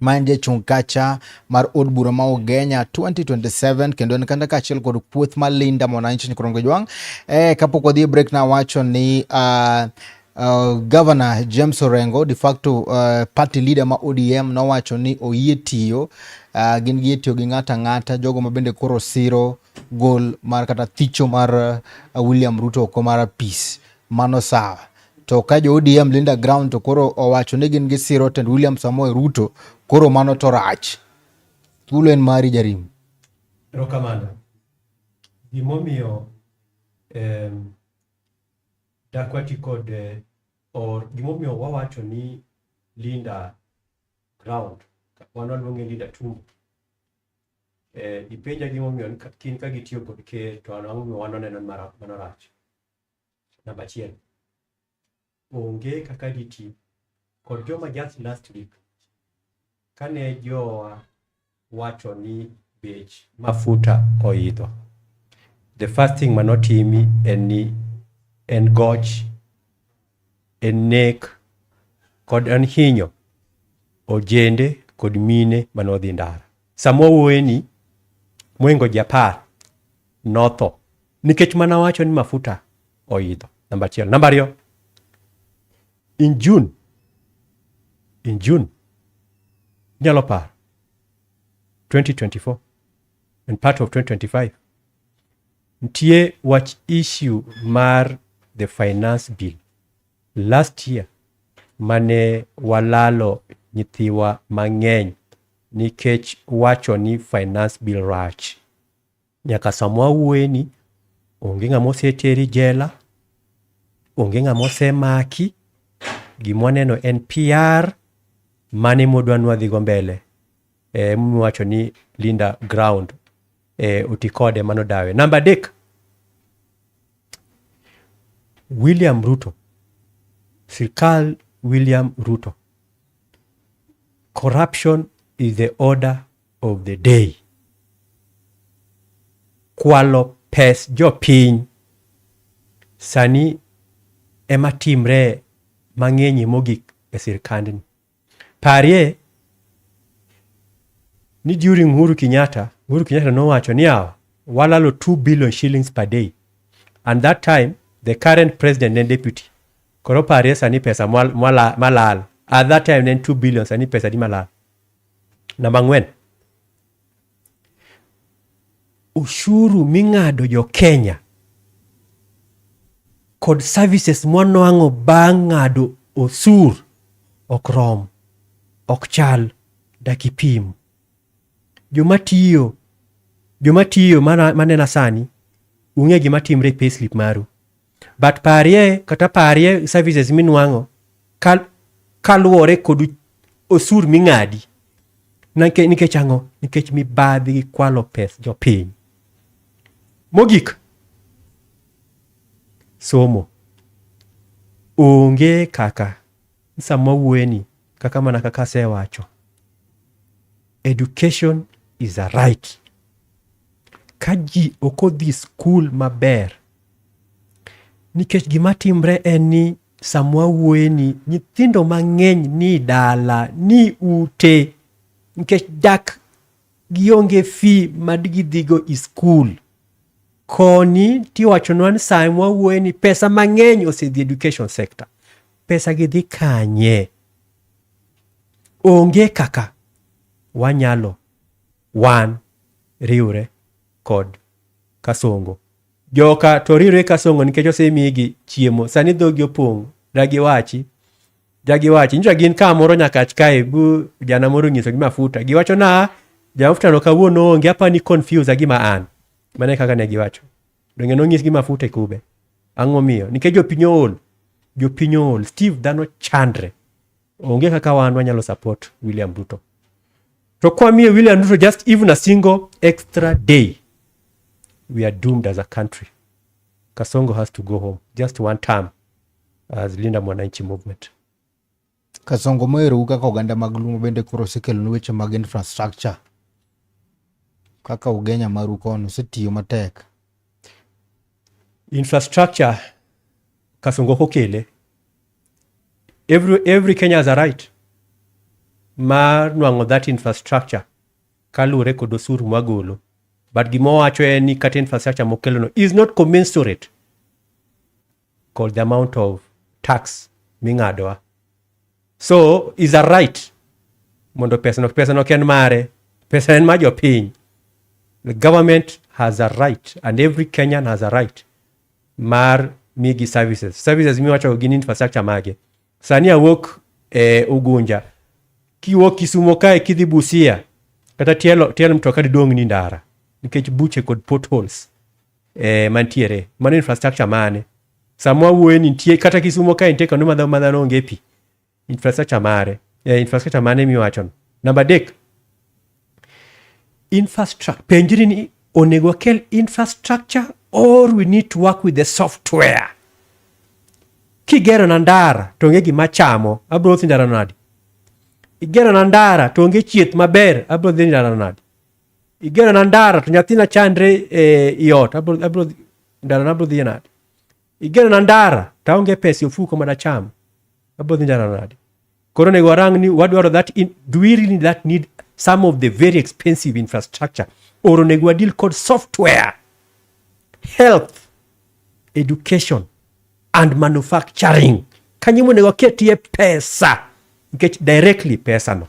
[SPEAKER 1] ma en jachung' kacha mar od bura ma Ugenya 2027 kendo en kanda kaachiel kod kweth mar Linda Mwananchi Nyikrongo Jwang'. Kapok wadhi e break nawacho ni Governor James Orengo de facto party leader ma ODM nowacho ni oyie tiyo gin giyie tiyo gi ng'ato ang'ata jogo ma bende koro siro gol mar kata thicho mar William Ruto oko mar apis mano sawa. To ka jo ODM Linda Ground to koro owacho ni gin gisiro tend William Samoei Ruto koro mano to rach. Thuolo en mari Jarim.
[SPEAKER 2] Erokamano. Gimomiyo dakwati kod or gimomiyo wawacho ni Linda Ground, wan waluonge Linda Tumbo. Ipenja gimomiyo kin ka gitiyo kod ker to an ang'o momiyo wan waneno ni mano rach. Namba achiel, Onge kaka diti kod joma just last week kane jowa wacho ni bech mafuta oidho. The first thing manotimi en ni en goch, en nek kod en hinyo ojende kod mine manodhi ndara. Sama wawuoyeni, mohingo ji 10 notho nikech mana wacho ni mafuta oidho. Namba achiel. Namba ariyo, in June, inyalo paro 2024 and part of 2025, nitie wach issue mar the finance bill last year mane walalo nyithiwa mang'eny nikech wacho ni finance bill rach. Nyaka sama wawuoyeni, onge ng'ama oseteri jela, onge ng'ama osemaki. Gima waneno en PR mane modwa ni wadhigo mbele. Miwacho ni Linda Ground oti kode mano dawe. Namba adek, William Ruto, sirkal William Ruto. Corruption is the order of the day. Kwalo pes jopiny sani ema timre mang'eny mogik e sirkandni. Parie ni during Uhuru Kenyatta, Uhuru Kenyatta nowacho ni yawa walalo 2 billion shillings per day. And that time the current president ne deputy. Koro parie sani pesa malal. At that time ne en 2 billion, sani pesa di malal. Namba 4. Ushuru ming'ado jo Kenya kod services mwanwang'o bang' ng'ado osur ok rom, ok chal, dak ipim. Joma tiyo manena sani, ung'e gima timre e payslip maru. But parie kata parie services minwang'o kaluwore kod osur ming'adi. Nikech ang'o? Nikech mibadhi gi kwalo pes jopiny. Mogik, somo. Onge kaka sama wawuoyeni, kaka mana kaka asewacho. Education is a right. Ka ji ok odhi skul maber, nikech gima timre en ni sama wawuoyeni, nyithindo mang'eny ni dala, ni ute, nikech dak gionge fee madgidhigo i skul. Koni tiwachonwa ni sama wawuoyeni pesa mang'eny osedhi education sector. Pesa gi dhi kanye? Onge kaka wanyalo wan riwre kod Kasongo. Joka to riwre Kasongo nikech osemigi chiemo. Sani dhogi opong'. Dagiwachi. Dagiwachi. Nyicha gin kamoro Nyakach kae bu jana moro onyisogi mafuta. Giwacho na jamafuta no kawuono onge apa ni confuse gima an. Mano e kaka ne giwacho. Donge nonyisgi mafuta e kube. Ang'o momiyo? Nikech jopiny ool. Jopiny ool. Steve dhano chandre. Onge kaka wan wanyalo support William Ruto. To kwamiyo William Ruto just even a single extra day, we are doomed as a country. Kasongo has to go home. Just one term as Linda Mwananchi movement.
[SPEAKER 1] Kasongo moherou kaka oganda mag Luo bende koro osekelonu weche mag infrastructure kaka Ugenya maru kono osetiyo matek.
[SPEAKER 2] Infrastructure, Kasongo ok okele. Every Kenya has a right mar nwang'o that infrastructure kaluwore kod osuru mwagolo. But gima owacho en ni kata infrastructure mokelono is not commensurate kod the amount of tax ming'adowa. So is a right mondo pesa no ok en mare, pesa en mar jopiny. The government has a right and every Kenyan has a right mar migi services. Services miwacho gin infrastructure mage. Sani awuok e Ugunja, kiwuok Kisumo kae kidhi Busia, kata tielo mtoka didong' ni ndara nikech buche kod potholes mantiere. Mano infrastructure mane? Sama wawuoyo ni nitie kata Kisumo kae nitie kuonde ma dhano onge pi. Infrastructure mare? Infrastructure mane miwachono? Namba 3, infrastructure. Penjri ni onego wakel infrastructure or we need to work with the software. Kigero na ndara to onge gima chamo, abiro dhi ndara nade? Igero na ndara to onge chieth maber, abiro dhi ndara nade? Igero na ndara to nyathina chandre e ot, abiro ndara na abiro dhi nade? Igero na ndara to aonge pesa e ofuko madacham, abiro dhi ndara nade? Koro onego warang ni wadwaro that in, do we really that need some of the very expensive infrastructure or onego wadeal kod software, health, education and manufacturing. Kanyo monego waketie pesa nikech directly pesa no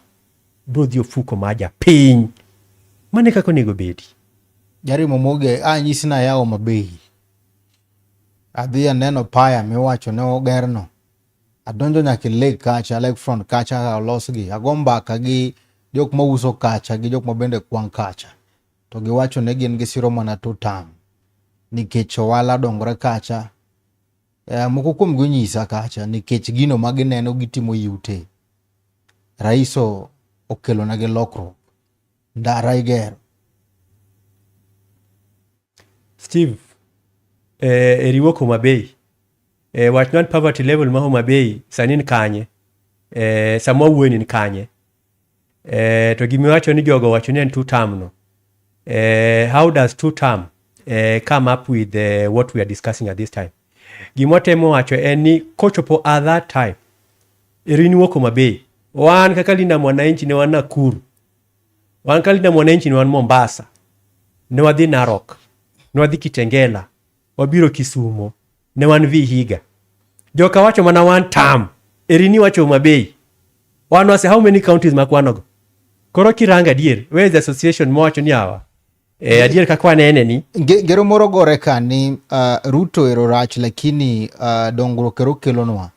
[SPEAKER 2] biro dhi ofuko mar japiny. Mano e kaka onego bedi.
[SPEAKER 1] Jari Momoge a nyisi na yawo Homa Bay. Adhi aneno paya miwacho ne ogerno. Adonjo nyaka e lake kacha, lake front kacha kaka olosgi. Ago mbaka gi jok mauso kacha gi jok ma bende kwang' kacha. To giwacho ni gin gisiro mana two term nikech ohala dongore kacha. Moko kuom gi onyisa kacha nikech gino ma gineno gitimo yute. Rais okelo negi lokruok. Ndara igero.
[SPEAKER 2] Steve, eriwuok Homa Bay. Wachna ni poverty level ma Homa Bay sani ni kanye? Sama wawuoyo ni kanye? To gimiwacho ni jogo wacho ni en two term no. How does two term come up with what we are discussing at this time? Gima watemo wacho en ni kochopo at that time, eri niwuok Homa Bay. Wan kaka Linda Mwananchi ne wan Nakuru. Wan kaka Linda Mwananchi ne wan Mombasa. Ne wadhi Narok. Ne wadhi Kitengela. Wabiro Kisumo. Ne wan Vihiga. Joka wacho mana one term. Eri ni wacho Homa Bay. Wan wase how many counties makwanogo? Koro kiranga adier, where is the association mowacho ni awa? Adier kaka wanene ni
[SPEAKER 1] Ngero moro gore ka ni Ruto ero rach lakini dongruok ero kelonwa.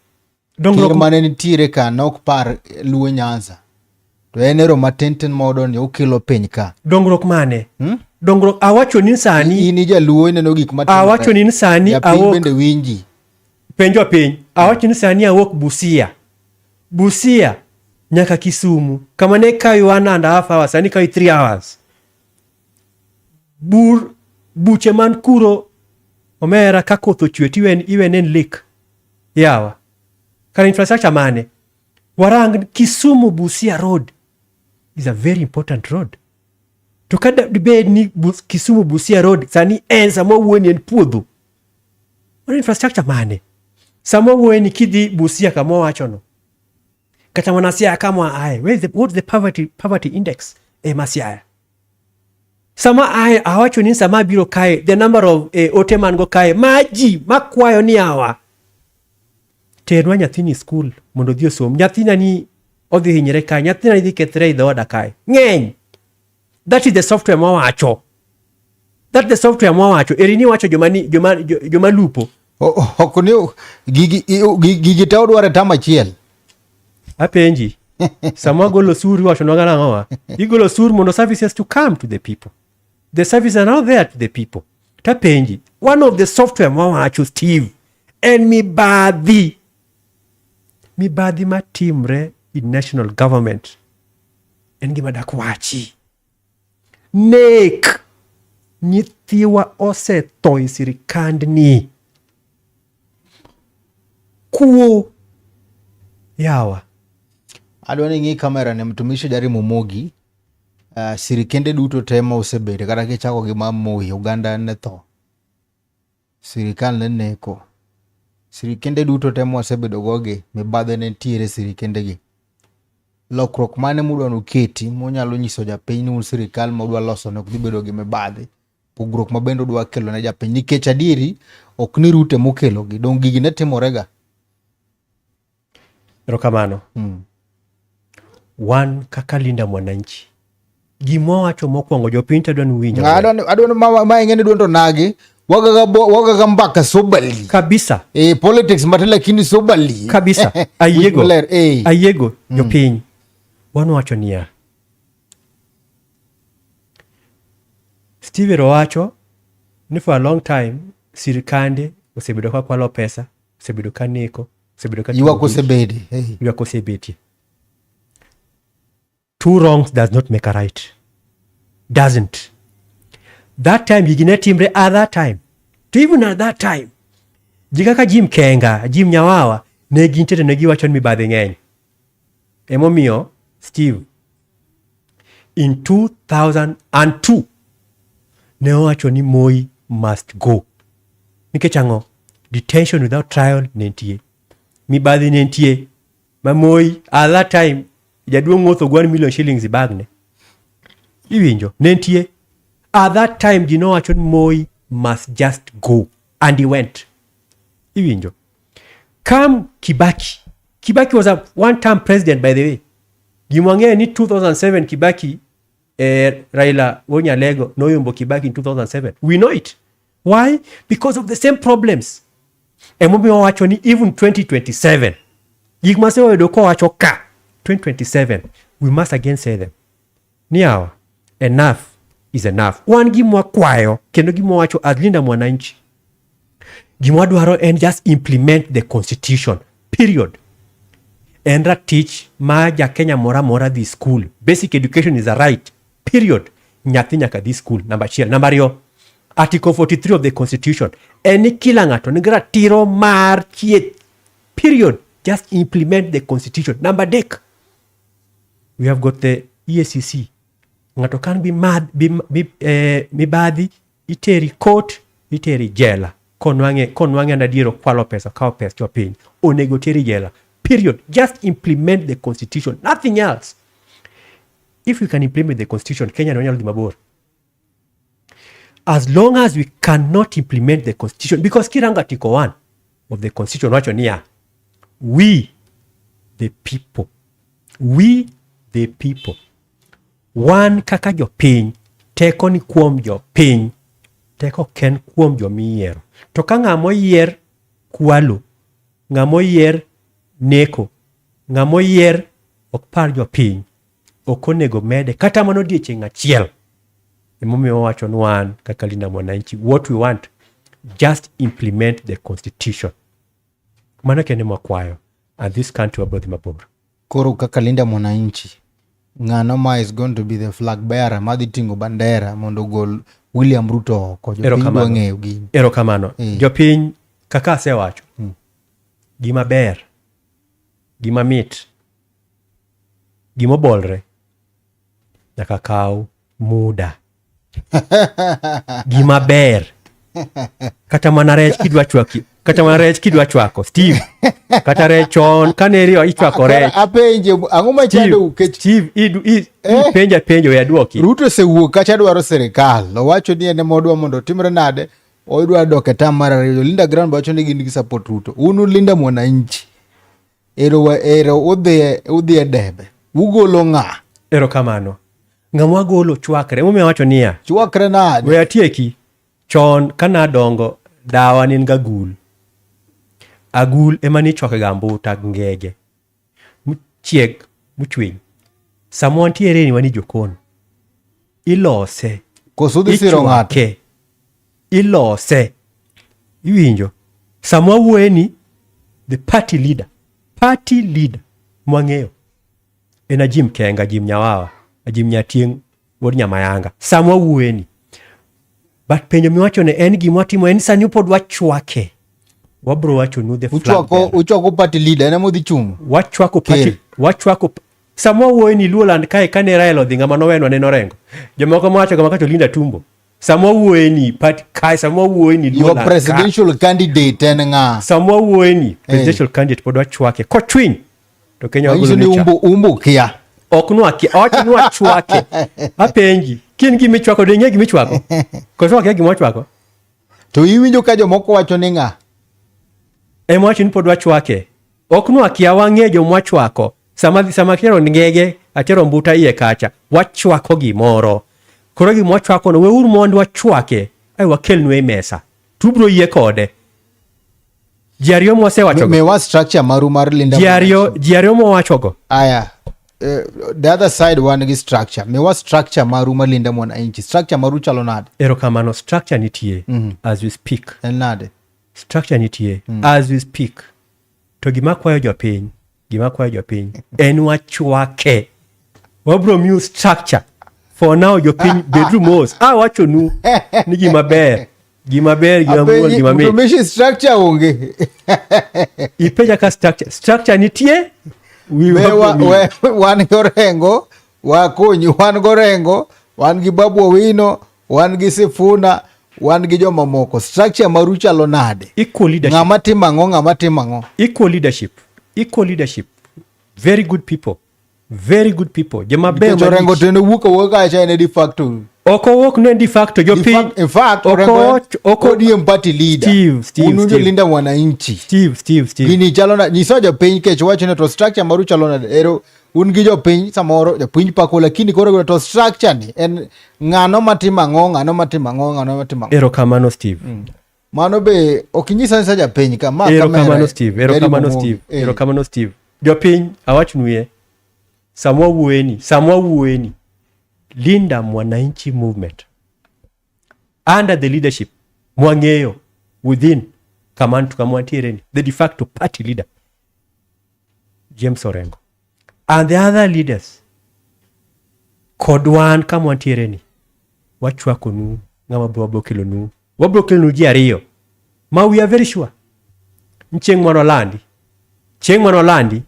[SPEAKER 2] Dongruok
[SPEAKER 1] Ker mane nitiere ka ne ok par Luo Nyanza. To en ero matin tin modo ni okelo piny ka.
[SPEAKER 2] Dongruok mane?
[SPEAKER 1] Hmm?
[SPEAKER 2] Dongruok awacho ni sani
[SPEAKER 1] In ijaluo ineno gik matimore.
[SPEAKER 2] Awacho ni sani
[SPEAKER 1] Japiny
[SPEAKER 2] awuok
[SPEAKER 1] bende winji.
[SPEAKER 2] Penjo piny. Awacho ni sani awuok Busia. Busia nyaka Kisumu. Kama ne kawi 1.5 hours, sani kawi 3 hours. Bur buche man kuro omera ka koth ochwe tiwen iwenen lake. Yawa. Kar infrastructure mane? Warang Kisumu Busia Road is a very important road. To ka dibed ni Kisumu Busia Road sani en sama wawuoyo ni en puodho. Mano infrastructure mane? Sama wawuoyo ni kidhi Busia kama wawachono. Kata mana Siaya kama aye, where is the, what's the poverty index e ma Siaya? Sama aye awacho ni sama abiro kae, the number of ote man go kae, ma ji makwayo ni awa. Ternwa nyathini skul mondo odhi osom. Nyathina ni odhi hinyre kae, nyathina ni dhi kethre e dhoda kae. Ng'eny. That is the software mwawacho. That is the software mwawacho. Eri ni wacho joma ni, joma, joma lupo.
[SPEAKER 1] Ok ni gigi te odwaro e tam achiel.
[SPEAKER 2] Apenji. Sama golo osuru iwacho nwa nang'owa? Igolo osuru mondo services to come to the people. The services are not there to the people. Tapenji, one of the software mwawacho Steve, en mibadhi. Mibadhi matimre in national government. En gima dak wachi. Nek. Nyithiwa osetho e sirikandni. Kuo. Yawa.
[SPEAKER 1] Adwa ni ing'i kamera ne mtumishi Jari Momogi. Sirikende duto te ma osebedo kata kichako gi ma Moi, oganda ne tho. Sirikal ne neko. Sirikende duto te ma wasebedo go gi, mibadhi ne nitiere e sirikende gi. Lokruok mane mudwa nuketi munyalo nyiso japiny ni un sirikal ma udwa loso ne ok dhi bedo gi mibadhi. Pogruok ma bende udwa kelo ne japiny nikech adieri ok ni Ruto emokelo gi. Dong gigi ne timore ga.
[SPEAKER 2] Erokamano. Wan kaka Linda Mwananchi, gima wawacho mokwongo jopiny to adwa ni uwinj maber.
[SPEAKER 1] Adwa ni ma ing'e ni duond onagi wagaga mbaka soberly.
[SPEAKER 2] Kabisa.
[SPEAKER 1] Politics matin lakini soberly.
[SPEAKER 2] Kabisa. Ayiego.
[SPEAKER 1] Wich maler, eh.
[SPEAKER 2] Ayiego jopiny. Wan wacho niya. Steven owacho ni for a long time sirikande osebedo ka kwalo pesa, osebedo ka neko, osebedo ka
[SPEAKER 1] Ywak
[SPEAKER 2] timo gik.
[SPEAKER 1] osebede. Hey.
[SPEAKER 2] Ywak osebetie. Two wrongs does not make a right. Doesn't. That time gigi ne timre at that time. To even at that time, Ji kaka Jim Kenga, Jim Nyawawa ne gintie to ne giwacho ni mibadhi ng'eny. Emomiyo Steve in 2002 ne owacho ni Moi must go. Nikech ang'o? Detention without trial ne nitie. Mibadhi ne nitie. Ma Moi at that time jaduong' wuotho 1 million shillings e bagne. Iwinjo? Ne nitie. At that time ji nowacho ni Moi must just go and he went. Iwinjo? Come Kibaki. Kibaki was a one term president by the way. Gima wang'eyo ni 2007 Kibaki Raila Wonyalego noyombo Kibaki in 2007. We know it. Why? Because of the same problems. Emomiyo wawacho ni even 2027 gik masewayudo kowacho ka 2027 we must again say them. Ni yawa, enough is enough. Wan gima wakwayo kendo gima wawacho as Linda Mwananchi, gima wadwaro en just implement the constitution period. En ratich ma ja Kenya moro amora dhi school. Basic education is a right period. Nyathi nyaka dhi school namba achiel. Namba ariyo, Article 43 of the constitution en ni kila ng'ato nigi ratiro mar thieth period. Just implement the constitution. Namba adek, we have got the EACC. Ng'ato kan bi mad, bi, bi, mibadhi iteri court, iteri jela. Konwang'e an adier okwalo pesa, okawo pes jopiny, onego teri jela. Period. Just implement the constitution, nothing else. If we can implement the constitution, Kenya no nyalo dhi mabor. As long as we cannot implement the constitution, because kirango article 1 of the constitution wacho niya, we the people, we the people, wan kaka jopiny, teko ni kuom jopiny, teko ok en kuom jomiyiero. To ka ng'ama oyier kwalo, ng'ama oyier neko, ng'ama oyier ok par jopiny, ok onego mede kata mana odiechieng' achiel. Emomiyo wawacho ni wan kaka Linda Mwananchi, what we want, just implement the constitution. Mano kende mwakwayo, and this country wabiro dhi mabor.
[SPEAKER 1] Koro kaka Linda Mwananchi, ng'ano ma is going to be the flag bearer madhi ting'o bandera mondo ogol William Ruto oko? Jopiny dwa ng'eyo gini.
[SPEAKER 2] Erokamano. Jopiny, kaka asewacho, gima ber, gima mit, gima obolre, nyaka kaw muda. Gima ber, kata mana rech kidwa chwaki, kata mana rech kidwa chwako, Steve, kata rech chon kane iriyo ichwako rech.
[SPEAKER 1] Apenje, ang'o machando
[SPEAKER 2] kech? Steve, ipenja penjo we aduoki.
[SPEAKER 1] Ruto osewuok kacha dwaro sirikal. Owacho ni en ema odwa mondo otimre nade? Odwa dok e tam mar ariyo. Linda Ground wacho ni gin gi support Ruto. Un Linda Mwananchi. Ero udhi e debe. Ugolo ng'a?
[SPEAKER 2] Erokamano. Ng'ama wagolo chwakre. Emomiyo awacho niya.
[SPEAKER 1] Chwakre nade?
[SPEAKER 2] We atieki. Chon ka nadongo, dawa ne en gagul. Agul ema nichwake ga mbuta gi ngege. Chieg muchwiny. Sama wantiere ni wan e jokon. Ilose.
[SPEAKER 1] Koso udhi siro ng'ato?
[SPEAKER 2] Ichwake. Ilose. Iwinjo. Sama wawuoye ni the party leader. Party leader mwang'eyo. En Ajim Kenga, Ajim Nyawawa, Ajim Nyatieng' wuod Nyamayanga. Sama wawuoye ni. But penjo miwacho ne en gima watimo en sani pod wachwake. Wabro wacho nu the flag bearer.
[SPEAKER 1] Uchwako party leader en ema odhi chung'.
[SPEAKER 2] Wachwako party, wachwako sama wawuoye ni Luoland kae kane Raila odhi ng'ama nowenwa ne Orengo. Jomoko mawacho kama kacho Linda Tumbo. Sama wawuoye ni party kae sama wawuoye ni
[SPEAKER 1] Your
[SPEAKER 2] Luoland ka.
[SPEAKER 1] presidential candidate en ng'a?
[SPEAKER 2] Sama wawuoye ni presidential candidate pod wachwake. Kochwiny to Kenya
[SPEAKER 1] wagolo ni umbo kia.
[SPEAKER 2] Ok nwakia, owacho ni wachwake. Apenji, kin gima ichwako, de ing'e gima ichwako? Koso wakia gima wachwako?
[SPEAKER 1] To iwinjo ka jomoko wacho ni ng'a?
[SPEAKER 2] Ema wacho ni pod wachwake. Ok nwakia, wang'e joma wachwako. Sama atero ngege, atero mbuta iye kacha, wachwako gimoro. Koro gima wachwako no, weuru mondo wachwake, ai wakelnu e mesa. Tubro yie kode. Ji ariyo mwasewachogo.
[SPEAKER 1] Miwa structure maru mar Linda
[SPEAKER 2] Ji ariyo mwawachogo.
[SPEAKER 1] Aya. The other side wan gi structure. Miwa structure maru mar Linda Mwananchi. Structure maru chalo nade?
[SPEAKER 2] Erokamano, structure nitie as we speak.
[SPEAKER 1] En nade?
[SPEAKER 2] Structure nitie as we speak. To gima kwayo jopiny, gima kwayo jopiny en wachwake. Wabro miu structure. For now jopiny bedru mos. Awachonu ni gima ber. Gima ber, gima muol,
[SPEAKER 1] Apenji
[SPEAKER 2] gima mit.
[SPEAKER 1] mtumishi structure onge.
[SPEAKER 2] Ipenja ka structure. Structure nitie? We
[SPEAKER 1] We,
[SPEAKER 2] wabro
[SPEAKER 1] wa,
[SPEAKER 2] miyi.
[SPEAKER 1] we, wan gi Orengo, wakonyi, wan gi Orengo, wan gi Babu Owino, wan gi Sifuna, wan gi jomamoko. Structure maru chalo nade?
[SPEAKER 2] Equal leadership.
[SPEAKER 1] Ng'ama timo ang'o, ng'ama timo ang'o?
[SPEAKER 2] Equal leadership. Equal leadership. Very good people. Very good people. Joma beyo
[SPEAKER 1] Nikech Orengo
[SPEAKER 2] malich.
[SPEAKER 1] to en owuok awuoka kacha en e de facto.
[SPEAKER 2] Ok owuok ne de facto jopiny.
[SPEAKER 1] In fact,
[SPEAKER 2] Ok
[SPEAKER 1] Orengo en
[SPEAKER 2] ok
[SPEAKER 1] ODM party leader.
[SPEAKER 2] Steve, Steve,
[SPEAKER 1] Unu
[SPEAKER 2] Steve.
[SPEAKER 1] jolinda mwananchi.
[SPEAKER 2] Steve, Steve, Steve.
[SPEAKER 1] Gini chalo na nyiso jopiny kech wacho ni to structure maru chalo nade. Ero un gi jopiny samoro jopiny pako lakini koro gino to structure ni en ng'ano matimo ang'o, ng'ano matimo ang'o, ng'ano matimo ang'o.
[SPEAKER 2] Erokamano Steve.
[SPEAKER 1] Mano be ok inyisa nyisa japiny ka ma
[SPEAKER 2] Erokamano
[SPEAKER 1] kamera.
[SPEAKER 2] Steve,
[SPEAKER 1] Gary
[SPEAKER 2] erokamano
[SPEAKER 1] Momogi.
[SPEAKER 2] Steve,
[SPEAKER 1] Eh.
[SPEAKER 2] erokamano Steve. Jopiny awachnuye sama wawuoyeni, sama wawuoyeni, Linda Mwananchi Movement under the leadership mwang'eyo within kamantu kama wantiere ni the de facto party leader James Orengo and the other leaders kod wan kama wantiere ni wachwakonu ng'ama bro wabro kelonu wabro kelonu ji ariyo ma we are very sure ni chieng' manolandi chieng' manolandi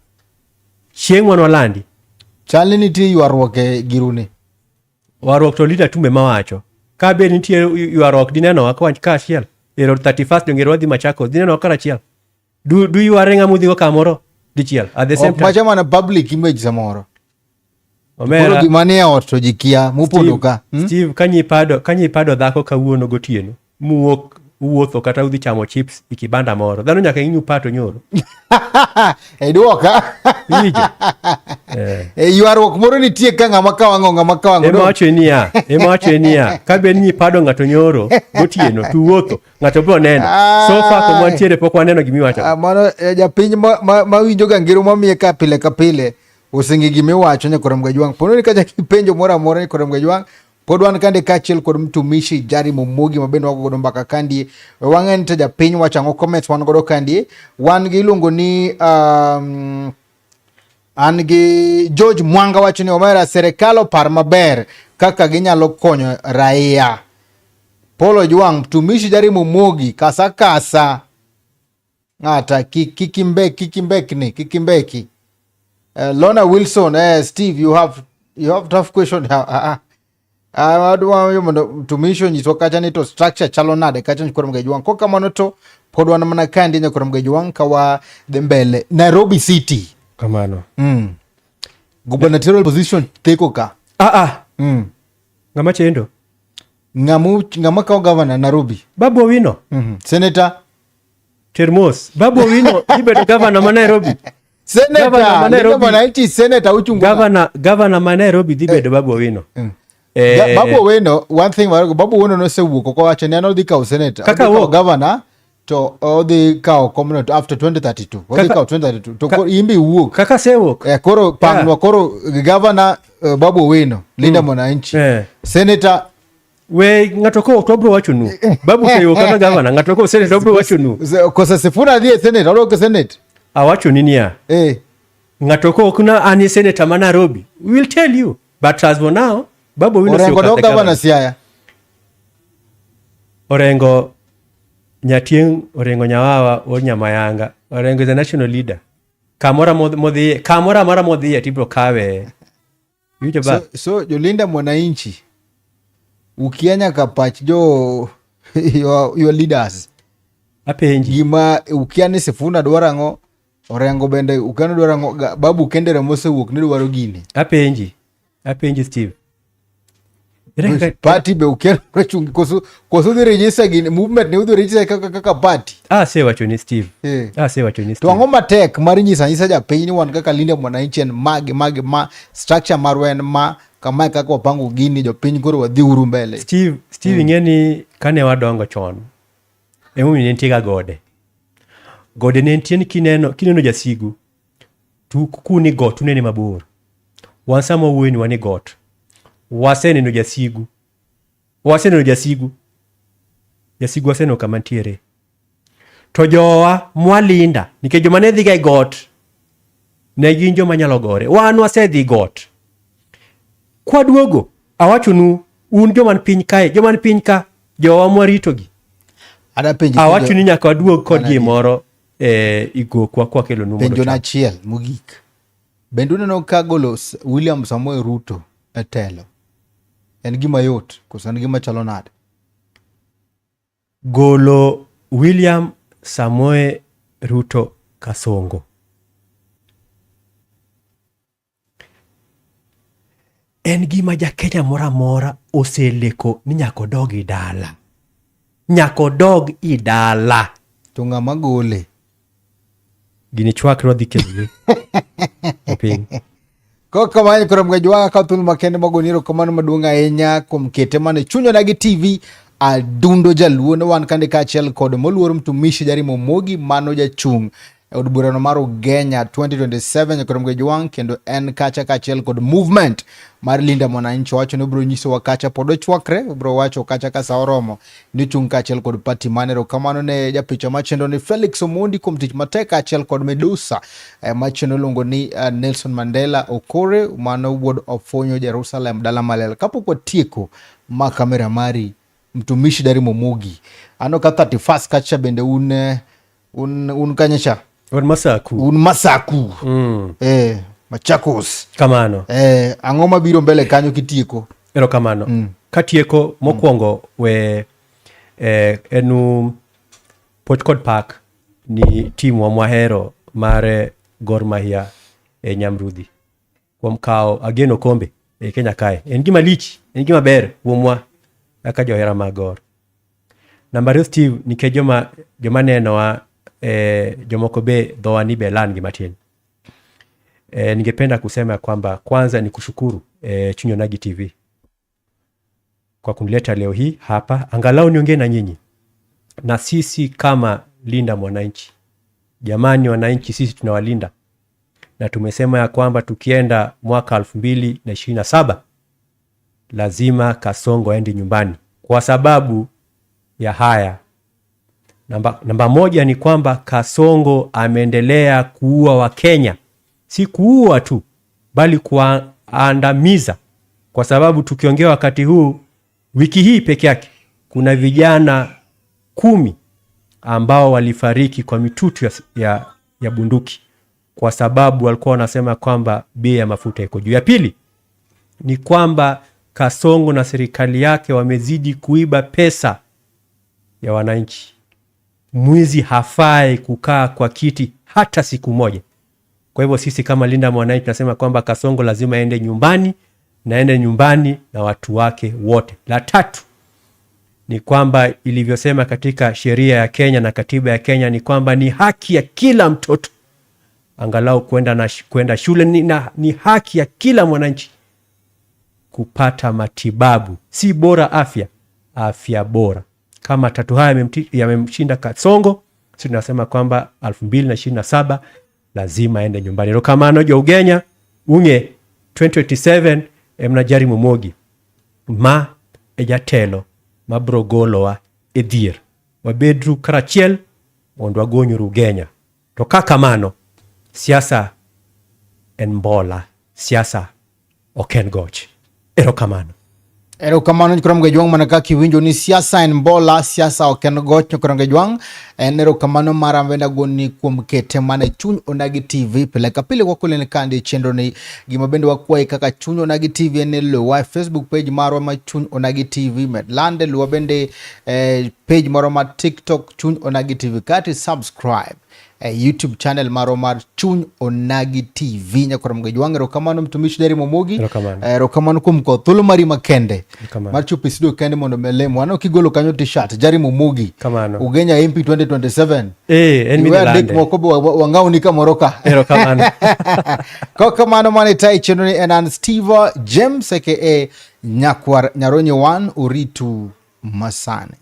[SPEAKER 2] chieng' manolandi
[SPEAKER 1] Chal ni nitie ywaruok e girune.
[SPEAKER 2] Warruok to leader Tumbe mawacho. Ka be nitie ywaruok dinenowa ka kaachiel. Ero 31st donge wadhi Machakos dinenowa karachiel. Du yware ng'ama udhigo kamoro dichiel at the same
[SPEAKER 1] Ok
[SPEAKER 2] time.
[SPEAKER 1] macha mana public image samoro. Koro
[SPEAKER 2] Omera
[SPEAKER 1] gima nie ot to ji kia mopondo
[SPEAKER 2] Steve,
[SPEAKER 1] ka. Hmm?
[SPEAKER 2] Steve kanyi pado dhako kawuono gotieno muwuok uwuotho kata udhi chamo chips e kibanda moro dhano nyaka ing'u pato nyoro
[SPEAKER 1] E duoka.
[SPEAKER 2] iwinjo eh.
[SPEAKER 1] E ywaruok moro nitie ka ng'ama kawang'o ng'ama kawang'o.
[SPEAKER 2] Ema wacho niya, ema wacho niya, ka bed ni ipado ng'ato nyoro gotieno to uwuotho, ng'ato biro neno. So far kuma wantiere pok waneno gimiwacho.
[SPEAKER 1] Ah, mano eh, japiny ma winjo ga ngero mamiye ka pile ka pile oseng'e gimiwacho nyakoro Mgajwang'. Pono ni kacha kipenjo moro amora nyakoro Mgajwang' pod wan kande kaachiel kod mtumishi Jari Momogi ma bende wago godo mbaka kandie. We wang'e ni to japiny wacho ang'o comments wan godo kandie. Wan gi iluongo ni an gi George Mwanga wacho ni omera serikal opar maber kaka ginyalo konyo raia. Paul Ojwang' mtumishi Jari Momogi kasa kasa ng'ata kikimbekni kikimbeki. Lorna Wilson Steve you have tough question. Ah, ah, ah. Adwa mondo mtumishi onyiswa kacha ni to structure chalo nade kacha nyakoro Mgajwang'. Kok kamano to pod wan mana kandi nyakoro Mgajwang' ka wadhi mbele Nairobi City.
[SPEAKER 2] Kamano.
[SPEAKER 1] Gubernatorial position theko ka.
[SPEAKER 2] Ah ah, ng'ama chendo?
[SPEAKER 1] Ng'ama kawo governor Nairobi.
[SPEAKER 2] Babu Owino,
[SPEAKER 1] Senator
[SPEAKER 2] Termos. Babu Owino dhi bedo governor ma Nairobi.
[SPEAKER 1] Senator
[SPEAKER 2] Governor ma
[SPEAKER 1] Linda
[SPEAKER 2] Nairobi.
[SPEAKER 1] Mwananchi senator uchungu.
[SPEAKER 2] Governor ma Nairobi dhi bedo Babu Owino.
[SPEAKER 1] Babu Owino, one thing Babu Owino nosewuok ok owacho ni an odhi kawo senator,
[SPEAKER 2] Kaka
[SPEAKER 1] odhi kawo
[SPEAKER 2] wuok.
[SPEAKER 1] governor to odhi kawo komno to after 2032. Odhi kawo 2032 to in be iwuok.
[SPEAKER 2] Kaka sewuok.
[SPEAKER 1] Eh, koro pangnwa koro governor Babu Owino, Linda Mwananchi. Senator
[SPEAKER 2] We ng'ato kowuok to wabro wachonu. Babu osewuok kaka governor, ng'ato kowuok senator wabro wachonu.
[SPEAKER 1] Kosa Sifuna dhi e senate, odok e senate.
[SPEAKER 2] Awachoni niya, ng'ato kowuok na an e senator ma Nairobi, we will tell you. But as for now, Babu Owino
[SPEAKER 1] Orengo
[SPEAKER 2] osewuok as
[SPEAKER 1] dok
[SPEAKER 2] the
[SPEAKER 1] governor
[SPEAKER 2] governor.
[SPEAKER 1] Siaya.
[SPEAKER 2] Orengo Nyatieng, Orengo Nyawawa, or Nyamayanga. Orengo is a national leader. Kamoro modhiye, kamoro amora modhiye tibro kawe. Iwinjo ba?
[SPEAKER 1] So Jolinda Mwananchi ukia nyaka pach jo your leaders.
[SPEAKER 2] Apenji.
[SPEAKER 1] Gima ukia ni Sifuna dwaro ang'o, Orengo bende ukia ni dwaro ang'o, Babu Kendere mosewuok ni dwaro gini.
[SPEAKER 2] Apenji. Apenji Steve.
[SPEAKER 1] Party be ukia ni koso udhi register gini, movement ni udhi register kaka party.
[SPEAKER 2] Asewacho ni Steve. Asewacho ni
[SPEAKER 1] To
[SPEAKER 2] Steve.
[SPEAKER 1] ang'o matek mar nyiso anyisa japiny ni wan kaka Linda Mwananchi en magi magi ma structure marwa en ma kamae kaka wapango gini jopiny koro wadhi uru mbele.
[SPEAKER 2] Steve ing'e ni kane wadongo chon, emomiyo ne nitie ga gode. Gode ne nitie ni kineno jasigu, to kuni got unene mabor. Wan sama wawuoyo ni wan e got. Waseneno jasigu. Waseneno jasigu. Jasigu waseneno kama ntiere. To jowa mwalinda, nikech joma ne dhiga e got, ne gin joma nyalo gore. Wan wasedhi got. Kwaduogo, awachonu, un joma ni piny kae, joma ni piny ka, jowa mwaritogi.
[SPEAKER 1] Ada penji
[SPEAKER 2] Awacho ni nyaka waduog kod gimoro e igokwa kwakelonu mondo
[SPEAKER 1] Penjo na
[SPEAKER 2] cham.
[SPEAKER 1] achiel mogik. Bende uneno ka golo William Samoei Ruto e telo en gima yot koso en gima chalo nade?
[SPEAKER 2] Golo William Samoei Ruto Kasongo en gima ja Kenya moro amora oseleko ni nyaka odog i dala. Nyaka odog i dala.
[SPEAKER 1] To ng'ama gole?
[SPEAKER 2] Gini chwakre wadhi keloni e piny.
[SPEAKER 1] Kok kamano koro mga ka thuolo makende magoni erokamano maduong' ahinya kuom kete mana e chuny Onagi TV adundo jaluo ne wan kande kaachiel kod moluor mtumishi Jarimo Omogi mano jachung' e od burano mar Ugenya 2027 nyakoro mga jwang' kendo en kacha kaachiel kod movement mar Linda Mwananchi wacho ni obiro nyisowa kacha pod ochwakre obiro wacho kacha ka sa oromo ni chung' kaachiel kod party mane. Erokamano ne japicha machendo ni Felix Omondi kuom tich matek kaachiel kod Medusa machendo iluongo ni Nelson Mandela Okore mano wuod Ofonyo Jerusalem dala maler. Kapok watieko ma kamera mari mtumishi Dari Momogi ano ka 31st kacha bende un un kanye cha?
[SPEAKER 2] Un Masaku.
[SPEAKER 1] Un Masaku. Machakos.
[SPEAKER 2] Kamano.
[SPEAKER 1] Ang'o mabiro mbele kanyo kitieko?
[SPEAKER 2] Erokamano. Katieko mokwongo we enu poch kod pak ni timwa mwahero mar Gor Mahia e Nyamrudhi kuom kawo ageno kombe e Kenya kae. En gima lich, en gima ber kuomwa kaka johera mag Gor. Namba ariyo Steve, nikech joma nenowa jomoko be dhowa ni be lan gi matin. Ningependa kusema kwamba kwanza ni kushukuru Chuny Onagi TV kwa kunileta leo hii hapa angalau niongee na nyinyi. Na sisi kama Linda Mwananchi, jamani wananchi, sisi tunawalinda na tumesema ya kwamba tukienda mwaka 2027 lazima Kasongo aende nyumbani kwa sababu ya haya. Namba moja ni kwamba Kasongo ameendelea kuua Wakenya, si kuua tu bali kuandamiza, kwa sababu tukiongea wakati huu, wiki hii peke yake kuna vijana 10 ambao walifariki kwa mitutu ya bunduki kwa sababu walikuwa wanasema kwamba bei ya mafuta iko juu. Ya pili ni kwamba Kasongo na serikali yake wamezidi kuiba pesa ya wananchi. Mwizi hafai kukaa kwa kiti hata siku moja. Kwa hivyo sisi kama Linda Mwananchi tunasema kwamba Kasongo lazima aende nyumbani, na aende nyumbani na watu wake wote. La tatu ni kwamba ilivyosema katika sheria ya Kenya na katiba ya Kenya ni kwamba ni haki ya kila mtoto angalau kwenda shule, ni haki ya kila mwananchi kupata matibabu, si bora afya, afya bora. Kama tatu haya yamemshinda Kasongo, sisi tunasema kwamba 2027 lazima aende nyumbani. Erokamano jo Ugenya unge 2027 emna Jerry Momogi ma e jatelo mabro golowa e dhier. Wabedru karachiel mondo wagonyru Ugenya. To kaka mano, siasa en mbola, siasa ok en goch. Erokamano.
[SPEAKER 1] Erokamano Nyikoro Jwang' mana kaka iwinjo ni siasa en mbola, siasa ok en goch. Nyikoro Jwang' en erokamano mara mbenda goni kuom kete mana e Chuny Onagi TV pile ka pile wakulene kande chenro ni. Gima bende wakwayi kaka Chuny Onagi TV en ni luwa e Facebook page marwa ma Chuny Onagi TV, med lande, luwa bende page marwa ma TikTok Chuny Onagi TV, kati subscribe YouTube channel marwa mar Chuny Onagi TV. Nyakoro Jwang', erokamano mtumishi Jerry Momogi.
[SPEAKER 2] Erokamano.
[SPEAKER 1] Erokamano kuom kowo thuolo mari makende
[SPEAKER 2] Erokamano.
[SPEAKER 1] mar chopo e studio kende mondo melemo. Aneno kigolo kanyo t-shirt Jerry Momogi.
[SPEAKER 2] Kamano.
[SPEAKER 1] Ugenya MP 2027.
[SPEAKER 2] En
[SPEAKER 1] Iwe adek
[SPEAKER 2] midhi lande.
[SPEAKER 1] moko be wang'awni kamoro ka.
[SPEAKER 2] Erokamano.
[SPEAKER 1] Kokamano mane tai chenro ni en an Steve James aka Nyakwar Nyaronye 1 Oritu Masani.